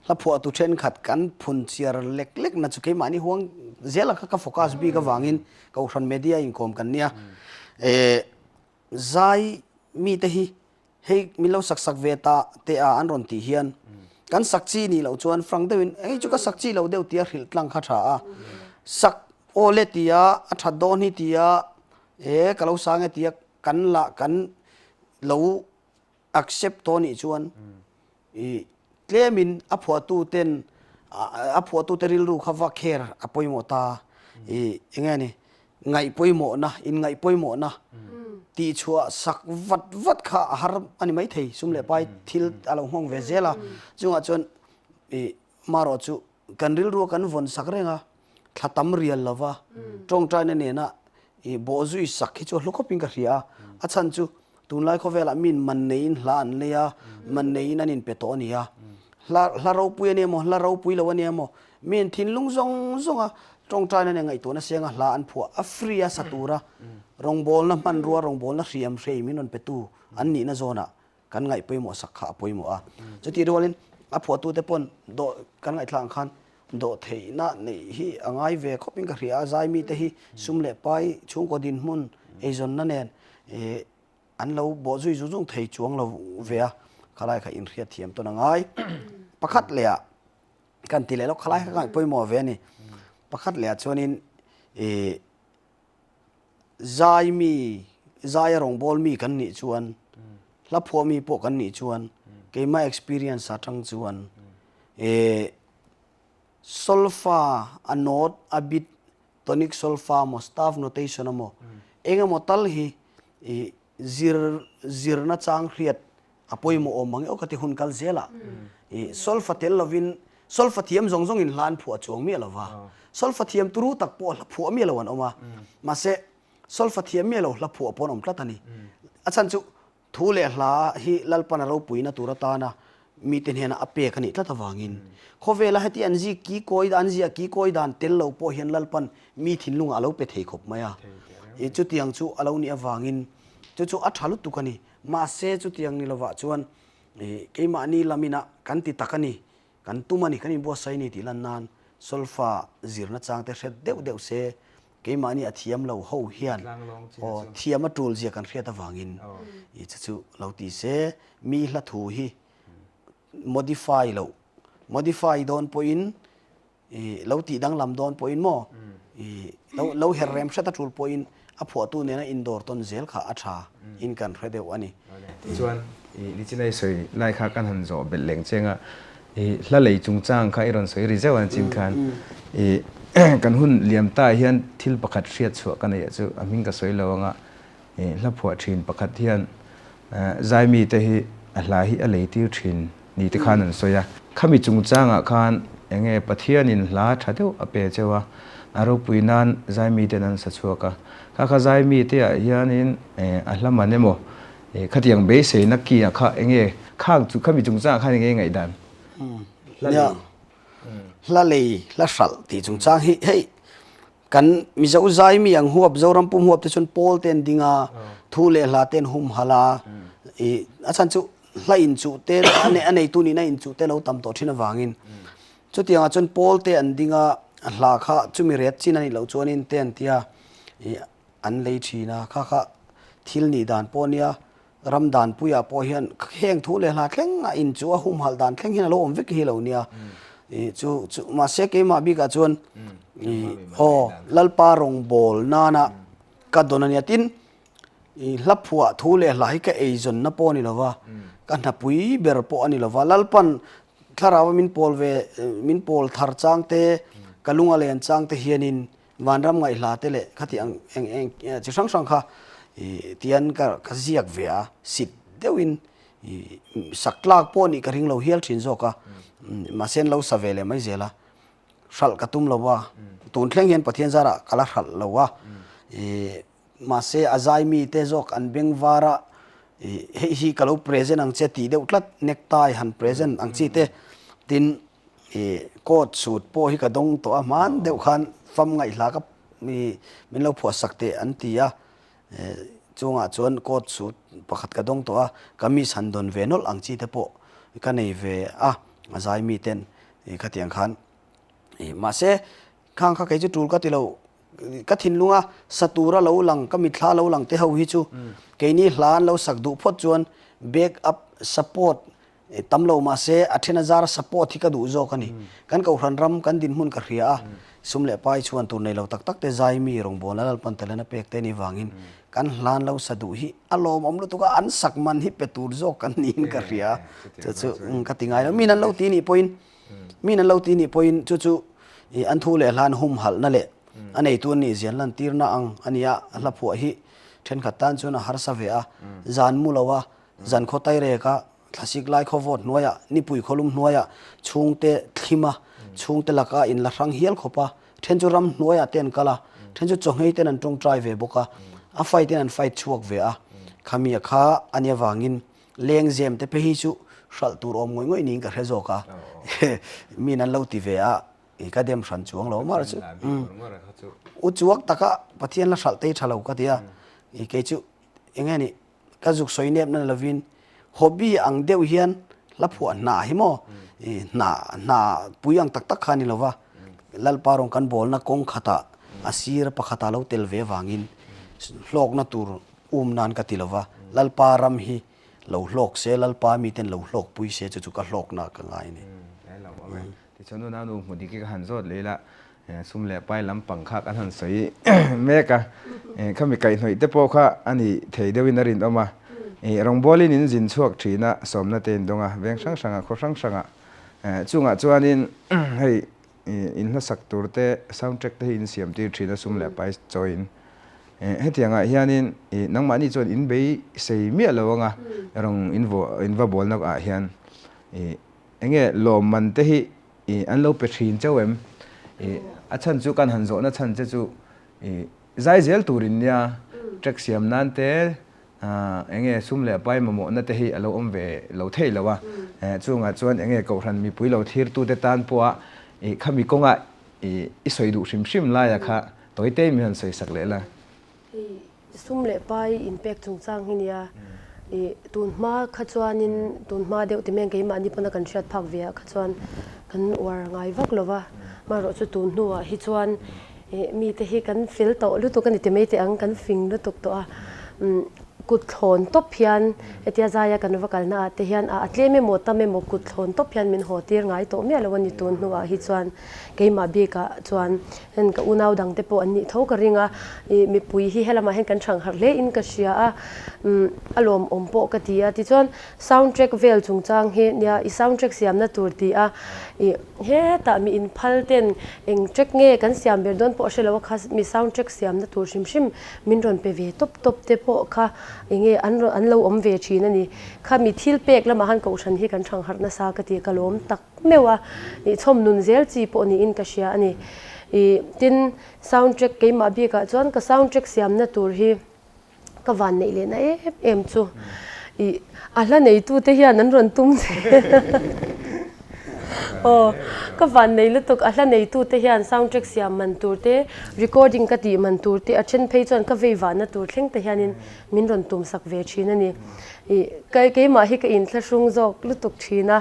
hla phuahtu thenkhat kan phun chiar lek lek na chu keimahni huang zela kha ka focus bik avangin kohhran media inkawm kan nia e zai mi te hi Hei min lo sak sak ve ta teh a an rawn tih hian kan sak chi nih loh chuan frank deuhin hei chu ka sak chi lo deuh tia hrilh tlang kha tha a, sak aw le tia a that dawn hi tia e ka lo sang e tia kan lah kan lo accept tawh nih chuan I tlemin a phuahtu ten a phuahtu te rilru kha va kher a pawimawh ta. I eng nge ni ngaih pawimawhna in ngaih pawimawhna tih chhuah sak vat vat kha a har a ni maithei sum leh pai thil a lo nghawng ve zel a. Chungah chuan i marawh chu kan rilru a kan vawn sak reng a thla tam rial lova tawngtaina nena i bawhzui sak hi chu a hlu khawpin ka hria a. A chhan chu Tunlai khawvelah min man neiin hla an lei a, man neiin an inpe tawh a ni a. Hla hla ropui a ni emaw, hla ropui lo a ni emaw, min thinlung zawng zawnga tawngtaina nen ngaihtuahna sianga hla an phuah a, free a sa tura rawngbawlna hmanrua, rawngbawlna hriam hrei min rawn petu an nihna zawnah kan ngaih pawimawh sak kha a pawimawh a. Chutih rualin a phuahtute pawn dawh kan ngaihthlak ang khan dawhtheihna neih hi a ngai ve khawpin ka hria a, zai mite hi sum leh pai chhungkaw dinhmun eizawnna nen Ih an lo bawh zui zung zung thei chuang lo ve a, khalai kha inhriat thiam tawn a ngai. Pakhat leh ah kan ti leh lawk, khalai kha ka pawimawh ve a ni. Pakhat leh ah chuanin ih zai mi, zai a rawngbâwl mi kan nih chuan, hla phuah mi pawh kan nih chuan, keimah experience atang chuan ih solfa a note a bit Tonic solfa maw, staff notation emaw, eng emaw tal hi i zir zirna chang hriat a pawimawh awm ang e aw ka ti hun kal zel a. I solfa tel lovin solfa thiam zawng zawngin hla an phuah chuang miah lova. Solfa thiam turu tak pawh hla phuah miah lo an awm a. Mahse solfa thiam miah lo hla phuah pawh an awm tlat a ni. A chhan chu Thu leh hla hi Lalpan a ropuina tur atana mite hnena a pek a nih tlat avangin khawvela heti an zik ki kawi an ziah ki kawi dan tel lo pawh hian Lalpan mi thinlungah a lo pe thei khawp mai a. I chutiang chu a lo nih avangin chu chu a tha lutuk a ni. Mahse chutiang ni lovah chuan i keimahni lamina kan ti tak a ni, kan tum a ni, kan inbuatsaih a ni tih lan nan solfa zirna changte hre deuh deuh se Keimahni a thiam lo ho hian aw thiam a tul zia kan hriat avangin i chu chu lo ti se, mi hla thu hi modify loh, modify dawn pawhin i lo tih danglam dawn pawhin maw i lo lo her rem hret a tul pawhin a phuahtu nena indawr tawn zel kha a tha in kan hre deuh a ni. Tichuan i Nichinai sawi lai kha kan han zawh belh leng cheng a, i hla lei chungchang kha i rawn sawi ri zeuh an chin khan i. Kan hun liam ta hian thil pakhat hriat chhuah ka neih chu a hming ka sawi lo anga hla phuah thin pakhat hian zaimi te hi a hla hi a lei tir thin ni te khan an sawi a. Khami chungchangah khan enge Pathianin hla tha deuh a pe cheu a, a ropui nan zaimi ten an sa chhuak a. Kha kha zaimi te ah hianin a hla man emaw khatiang beiseina ki ah kha enge khang chu khami chungchangah khan enge ngaihdan? Hla lei. Hla lei, hla hralh tih chungchang hi hei kan Mizo zai mi ang huap Zoram pum huap te chuan pawl te an ding a, thu leh hla te an humhalh a, ih a chhan chu hla inchuh te a neitu nihna inchuh te lo tam tawh thin avangin chutiangah chuan pawl te an ding a, hla kha chumi ret chin a nih loh chuanin te an tia ih an lei thin a, kha kha thil nih dan pawh a nia. Ram danpuiah pawh hian heng thu leh hla thleng a in chu a humhalh dan thleng hian a lo awm vek hi lo nia. Ih chu chu mahse keimah bikah chuan ih aw Lalpa rawngbawl nana ka dawn a nia tin ih hla phuah thu leh hla hi ka eizawnna pawh a ni lova ka hnapui ber pawh a ni lova Lalpan thlarau a min pawl ve min pawl thar chang te ka lung a len chang te hianin Vanram ngaihhla te leh khati ang eng eng chi hrang hrang kha ih tian ka ka ziak ve a, sit deuhin ih sak tlak pawh nih ka ring lo hial thin zawk a, mahse an lo sa ve leh mai zel a, hralh ka tum lo a, tun thleng hian Pathian zarah ka la hralh lo a, ih mahse a zai mi te zawk an beng var a, ih hei hi ka lo present ang che tih deuh tlat necktie han present ang chi te tin I coat suit pawh hi ka dawng tawh a, hman deuh khan fam ngaihhla ka mi min lo phuah sak teh an ti a, chungah chuan coat suit pakhat ka dawng tawh a, kamis han dawn ve nawlh ang chi te pawh ka nei ve a, a zai mi ten khatiang khan mahse khang kha kei chu tul ka ti lo, ka thinlunga sa tura lo lang ka mitthla lo lang te ho hi chu keini hla an lo sak duh phawt chuan back up support Tam lo mahse a then a zar support hi ka duh zawk a ni. Kan Kohhran ram kan dinhmun ka hria a, sum leh pai chhuan tur nei lo tak tak te zai mi rawngbawlna Lalpan talent a pek te ni vangin kan hlan lo sa duh hi a lawmawm lutuk a, an sak man hi pe tur zawk kan niin ka hria a, chu chu ka ti ngai lo. Min an lo ti nih pawhin min an lo ti nih pawhin chu chu an thu leh hlan humhalhna leh a neitu an nih zian lantirna ang a nia, hla phuah hi thenkhat tan chuan a harsa ve a, zan mu lo a, Zan khaw taireka thlasik lai khaw vawt hnuaiah, nipui khawlum hnuaiah chhungte thlim a, chhungte laka in la hrang hial khawp a, then chu ram hnuaiah te an kal a, then chu chawngei ten an tawngtai ve bawk a, a fight in an fight chhuak ve a, khami a kha a nia vangin lengzem te phei hi chu hralh tur awm ngawih ngawih niin ka hre zawk a, min an lo ti ve a, ka dem hran chuang lo mar chu u chuak taka Pathian la hralh tei tha lo ka ti a, kei chu eng nge ni Ka zuk sawi nep na lovin hobby ang deuh hian hla phuah hna hi maw hna hna pui ang tak tak kha a ni lova, Lalpa rawn kan bawlna kawng khatah a sir pakhatah lo tel ve vangin hlawkna tur um nan ka ti lova, Lalpa ram hi lo hlawk se, Lalpa miten lo hlawkpui se chu chu ka hlawkna ka ngai a ni. Tichuan nuna nu hmu dik hi ka han zawt leh ila, sum leh pai lampang kha kan han sawi mek a, khami kaihhnawih te pawh kha a ni thei deuhin a rinawm a, rawngbawlin in zin chhuak thin a, sawmna te in dawng a, veng hrang hrangah khaw hrang hrangah chungah chuanin hei in hlasak tur te sound track te hi in siam tir thin a sum leh pai chawiin hetiangah hianin nangmahni chuan in beisei miah lo anga rawng in va bawlna ah hian Enge lawmman te hi i an lo pe thin chauh em? I a chhan chu kan han zawhna chhan che chu i zai zel turin nia track siam nan te enge sum leh pai mamawhna te hi a lo awm ve lo thei lo a, chungah chuan enge kohhran mipui lo thirtu te tan pawha i khami kawnga i i sawi duh hrim hrim laia kha tawite min han sawi sak leh la. Hei sum leh pai inpek chungchang hi nia ih tun hma kha chuanin tun hma deuh ti mai ang keimahni pawna kan hriat phak ve ah kha chuan kan uar ngai vak lo va, amaherawh chu tun hnuah hi chuan ih mite hi kan fel tawh lutuk a ni ti mai teh ang kan fing lutuk tawh a umm. Kut thlawn tawp hian hetia zaia kan va kalna ah te hian a tlem emaw tam emaw kut thlawn tawp hian min haw tir ngai tawh miah lo a ni tun hnuah hi chuan keimah bikah chuan heng ka unau dang te pawh an nih tho ka ring a, ih mipui hi helamah hian kan thang harh hle in ka hria a, umm a lawmawm pawh ka ti a tichuan sound track vel chungchang hi nia i sound track siamna tur ti a ih hetah mi inphal ten eng track nge kan siam ber dawn pawh a hre lo a kha mi sound track siamna tur hrim hrim Min rawn pe ve tawp tawp te pawh kha enge an rawn an lo awm ve thin a ni. Kha mi thil pek lamah khan kohhran hi kan thang harh nasa ka ti ka lawm tak meuh a, ih chhawm nun zel chi pawh niin ka hria a ni. Ih tin sound track keimah bikah chuan ka sound track siamna tur hi ka van neih lehna em em chu ih a hla neitute hian an rawn tum zel Aw, ka van nei lutuk, a hla neitute hian sound track siam man tur te, recording ka tih man tur te, a then phei chuan ka vei vahna tur thleng te hianin min rawn tum sak ve thin a ni. Ih, ka keimah hi ka inthlahrung zawk lutuk thin a,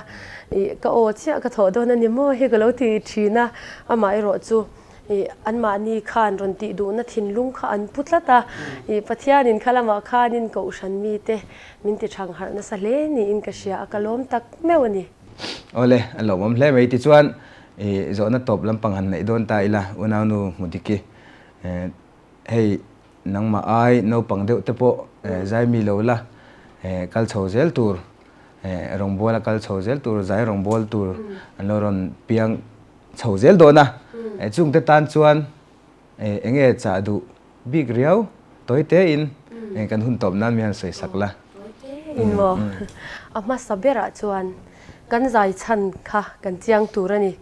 ih ka aw chiah ka thawh dawn a ni maw hi ka lo ti thin a, amaherawh chu ih anmahni khan rawn tih duhna thinlung kha an pu tlat a, ih Pathianin kha lamah khanin kohhran mite min ti thang harh nasa hle niin ka hria a, ka lawm tak meuh a ni. Awle, a lawmawm hle mai. Tichuan, i zawhna tawp lampang han neih dawn ta ila, unaunu Hmudiki, hei nangmah ai naupang deuh te pawh zai mi lo la, kal chho zel tur, rawngbawla kal chho zel tur, zai rawngbâwl tur an lo rawn piang chho zel dawn a. Chungte tan chuan Eng nge chah duh bik riau? Tawi tein kan hun tawp nan mi han sawi sak la. Tawi tein maw? A hmasa berah chuan kan zai chhan kha kan chiang tur a ni.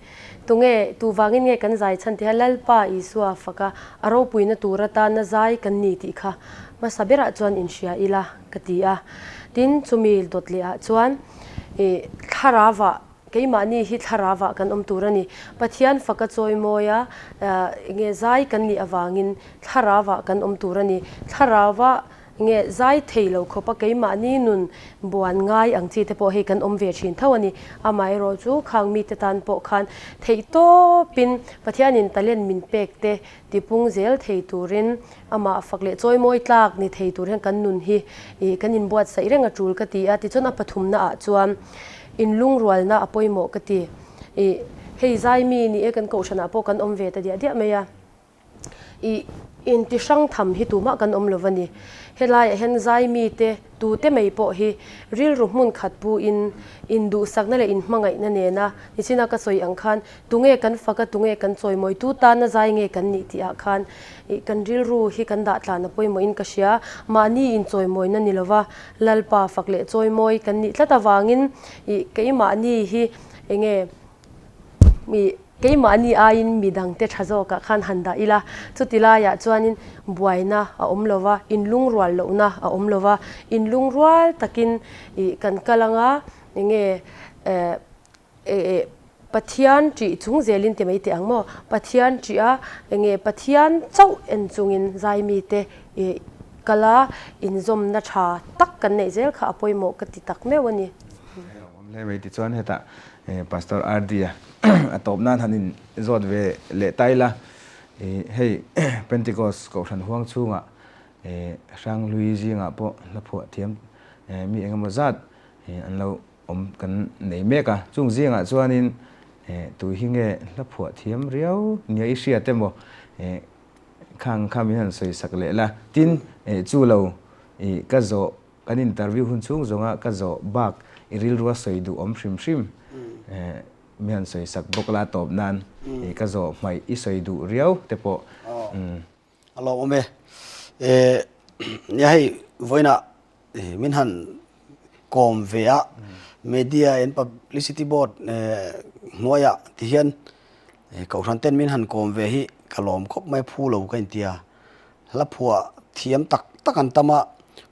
Tunge, tu vangin nge kan zai chhan tiha Lalpa Isua faka a ropuina tur atana zai kan ni tih kha hmasa berah chuan inhria ila ka ti a. Tin, chumi dawt lehah chuan thlarauah Keimahni hi thlarauah kan awm tur a ni. Pathian faka chawimawi a, nge zai kan nih avangin thlarauah kan awm tur a ni. Thlarauah nge zai thei lo khawpa keimahni nun buan ngai ang chi te pawh hei kan awm ve thin tho a ni. Amaherawh chu khang mite tan pawh khan theih tawpin Pathianin talent min pek te tipung zel thei turin Amah fak leh chawimawi tlak ni thei tur hian kan nun hi ih kan inbuatsaih reng a tul ka ti a, tichuan a pathumna ah chuan inlungrualna a pawimawh ka ti. Ih hei Zaimi ni e kan kohhran ah pawh kan awm ve ta diah diah mai a, ih inti hrang tham hi tumah kan awm lo va ni. Helaiah hian Zaimi te tute mai pawh hi rilru hmun khat pu in induhsakna leh inhmangaihna nena nichina ka sawi ang khan tunge kan fak a tunge kan chawimawi tu tana zai nge kan nih tih ah khan Ih, kan rilru hi kan dah tlan a pawimawhin ka hria. Mahni inchawimawina ni lova Lalpa fak leh chawimawi kan nih tlat avangin ih, keimahni hi enge ih, keimahni aiin midangte tha zawkah khan han dah ila. Chuti laiah chuanin buaina a awm lova, inlungrual lohna a awm lova, inlungrual takin ih kan kal anga enge eh, Eh Pathian ṭih chung zelin ti mai teh ang maw? Pathian ṭih a, enge Pathian chauh en chungin zaimite ih kal a, inzawmna ṭha tak kan neih zel kha a pawimawh ka ti tak meuh a ni. Awm hle mai tichuan hetah Pastor RD a a tawp nan han in zawt ve leh ta ila ih hei Pentecost kohhran huang chhungah ih Hranghlui zingah pawh hla phuah thiam mi engemaw zat an lo Awm kan nei mek a, chung zingah chuanin tui hi nge hla phuah thiam riau nia i hriat emaw khang kha min han sawi sak leh la. Tin, chu lo i ka zawh, kan interview hun chhung zawnga ka zawh bak i rilrua sawi duh awm hrim hrim min han sawi sak bawk la tawp nan i ka zawh hmaih i sawi duh riau te pawh. A lawmawm e. Nia hei vawiinah min han kawm ve a, Media and Publicity Board hnuaiah ti hian Kohhran ten min han kawm ve hi ka lawm khawp mai phu lo ka intia. Hla phuah thiam tak tak an tam a,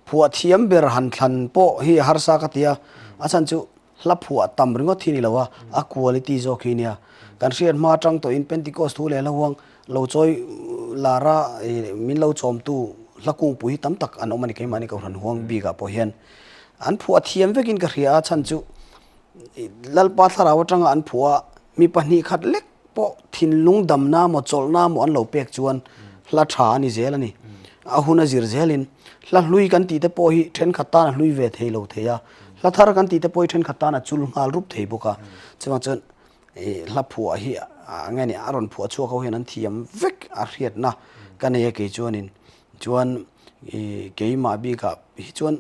phuah thiam ber han thlan pawh hi a harsa ka ti a, a chhan chu Hla phuah tam ringawt hi ni lo a, a quality zawk hi nia. Kan hriat hma atang tawhin Pentecost thu leh hla huang lo chawi lar a, min lo chawmtu hla kungpui hi tam tak an awm a ni keimahni Kohhran huang bikah pawh hian. An phuah thiam vekin ka hria a chhan chu Lalpa thlarau atanga an phuah a, mi 2 khat lek pawh thinlung damna maw chawlhna maw an lo pek chuan hla tha a ni zel a ni. A hun a zir zelin hla hlui kan tih te pawh hi thenkhat tan a hlui ve thei lo thei a, hla thar kan tih te pawh hi thenkhat tan a chul nghal rup thei bawk a. Chuvang chuan hla phuah hi nge ni a rawn phuah chhuak ho hian an thiam vek a hriatna ka nei a kei chuanin. Chuan keimah bikah hi chuan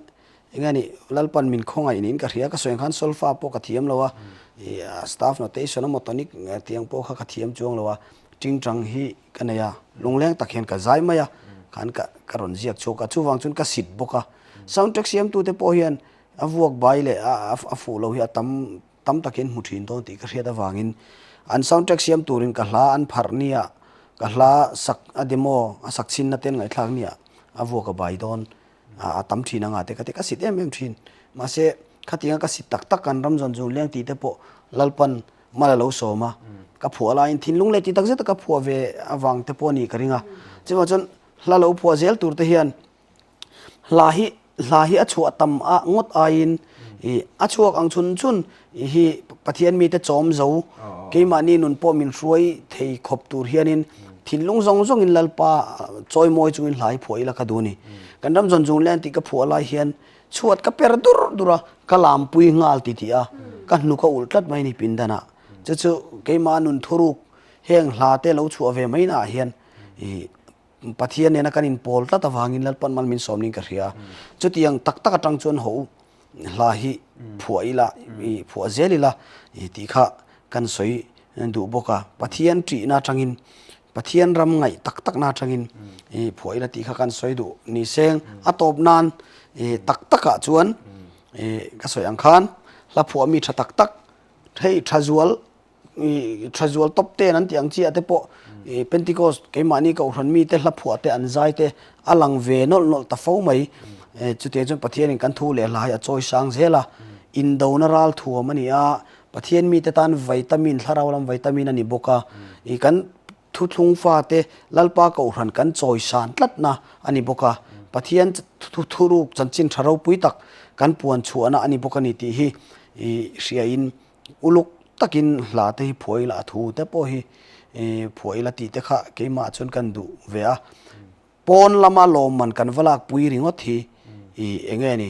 Enge ni, Lalpan min khawngaih niin ka hria, ka sawi ang khan solfa pawh ka thiam lo a, ih staff notation emaw tonic tiang pawh kha ka thiam chuang lo a, tingtang hi ka nei a, lungleng tak hian ka zai mai a, khan ka ka rawn ziak chhuak a, chuvang chuan ka sit bawk a, sound track siamtute pawh hian a vuak bai leh a a fuh lo hi a tam tam takin hmu thin dawn tih ka hriat avangin an sound track siam turin ka hla an pharh nia, ka hla sak a demo a sak chhinna ten ngaihthlak nia a vuak a bai dawn. A tam thin anga te ka ti, ka sit em em thin. Mahse, khatianga ka sit tak tak kan ram zawn zung leng tih te pawh Lalpan mal a lo sawm a, ka phuah laiin thinlung leh ti tak zeta ka phuah ve avang te pawh a nih ka ring a. Chuvang chuan hla lo phuah zel tur te hian hla hi hla hi a chhuah tam a ngawt aiin ih a chhuak ang chhun chhun hi Pathian mite chawm zo, keimahni nun pawh min hruai thei khawp tur hianin thinlung zawng zawngin Lalpa chawimawi chungin hla hi phuah ila ka duh a ni. Kan ram zawn zung leng tih ka phuah lai hian chhuat ka per dur dur a, ka lampui nghal ti tih a, ka hnuk a ulh tlat mai a ni pindanah. Chu chu keimah nun thuruk heng hla te lo chhuah ve mai naah hian ih Pathian nena kan inpawl tlat avangin Lalpan mal min sawm niin ka hria. Chutiang tak tak atang chuan haw hla hi phuah ila, i phuah zel ila tih kha kan sawi duh bawk a. Pathian ṭihna atangin, Pathian ram ngaih tak takna atangin i phuah ila tih kha kan sawi duh ni seng. A tawp nan tak takah chuan ka sawi ang khan hla phuah mi ṭha tak tak, hei ṭha zual tha zual top ten an tih ang chiah te pawh Pentecost keimahni kohhran mite hla phuah te an zai te a lang ve nawlh nawlh ta fo mai. Chutiang chuan Pathianin kan thu leh hla hi a chawi sang zel a, indona ral thuam a ni a, Pathian mite tan vitamin, thlarau lam vitamin a ni bawk a, kan thuthlung fate Lalpa kohhran kan chawi san tlatna a ni bawk a, Pathian thuruk chanchin tha ropui tak kan puan chhuahna a ni bawk a ni tih hi hriain Uluk takin hla te hi phuah ila a thu te pawh hi phuah ila tih te kha keimah chuan kan duh ve a. Pawn lama lawmman kan va lak pui ringawt hi eng nge ni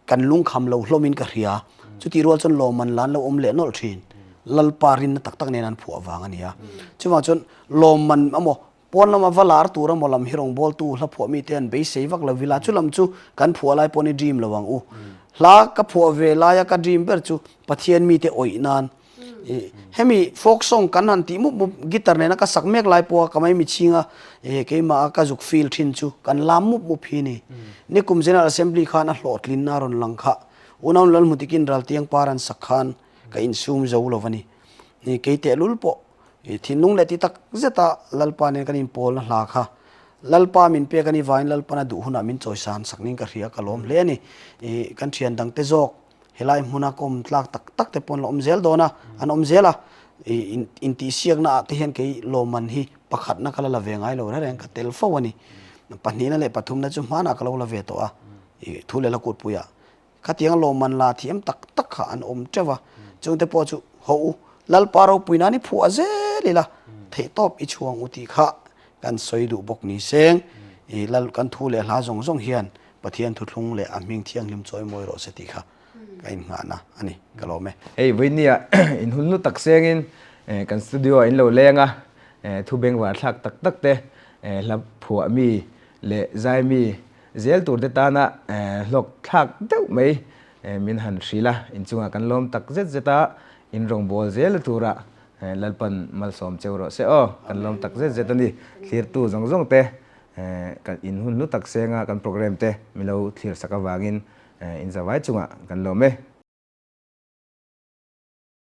kan lungkham lo hlawmin ka hria. Chutih rual chuan lawmman la an lo awm leh nawlh thin. Lalpa rinna tak tak nen an phuah vang a ni a. Chuvang chuan lawmman emaw Pawn lama va lar tur emaw lam hi rawngbawltu hla phuah mite an beisei vak lo vila, chu lam chu kan phuah lai pawhin i dream lo ang u. Hla ka phuah ve laia ka dream ber chu Pathian mite awih nan. Hemi folk song kan han tih mup mup guitar nena ka sak mek lai pawha ka mai mitchhinga keimah a ka zuk feel thin chu kan lam mup mup hi ni. Nikum General Assembly khan a hlawhtlinna a rawn lang kha. Unaunu Lalhmutikin Raltiang par an sak khan ka insum zo lo va ni. Kei tehlul pawh I thinlung leh ti tak zeta Lalpa nen kan inpawlna hla kha Lalpa min pek a ni vangin Lalpan a duh hunah min chawisan sak niin ka hria, ka lawm hle a ni. I kan thian dangte zawk helai hmuna kawm tlak tak tak te pawh an la awm zel dawn a, an awm zel a. I intihsiakna ah te hian kei lawmman hi pakhatna ka la la ve ngai lo reng reng, ka tel fo a ni. Pahnihna leh pathumna chu hmanah ka lo la ve tawh a, i thu leh la kutpuiah. Khatiang lawmman la thiam tak tak kha an awm teuh a, chungte pawh chu haw u, Lalpa ropui nan i phuah zel ila, theihtawp i chhuang u tih kha kan sawi duh bawk ni seng. I Lal kan thu leh hla zawng zawng hian Pathian thuthlung leh a hming thianghlim chawimawi rawh se tih kha ka innghahna a ni, ka lawm e. Hei vawinia inhun hlu tak sengin kan studio ah in lo leng a, thu bengvar thlak tak tak te hla phuah mi leh zai mi Zel tur te tana hlawk thlak deuh mai min han hrilh a, inchungah kan lawm tak zet zet a, in rawngbâwl zel tura Lalpan malsawm cheu rawh se aw, kan lawm tak zet zet a ni. Thlirtu zawng zawng te kan in hun hlu tak senga kan program te min lo thlir sak avangin in zavai chungah kan lawm e.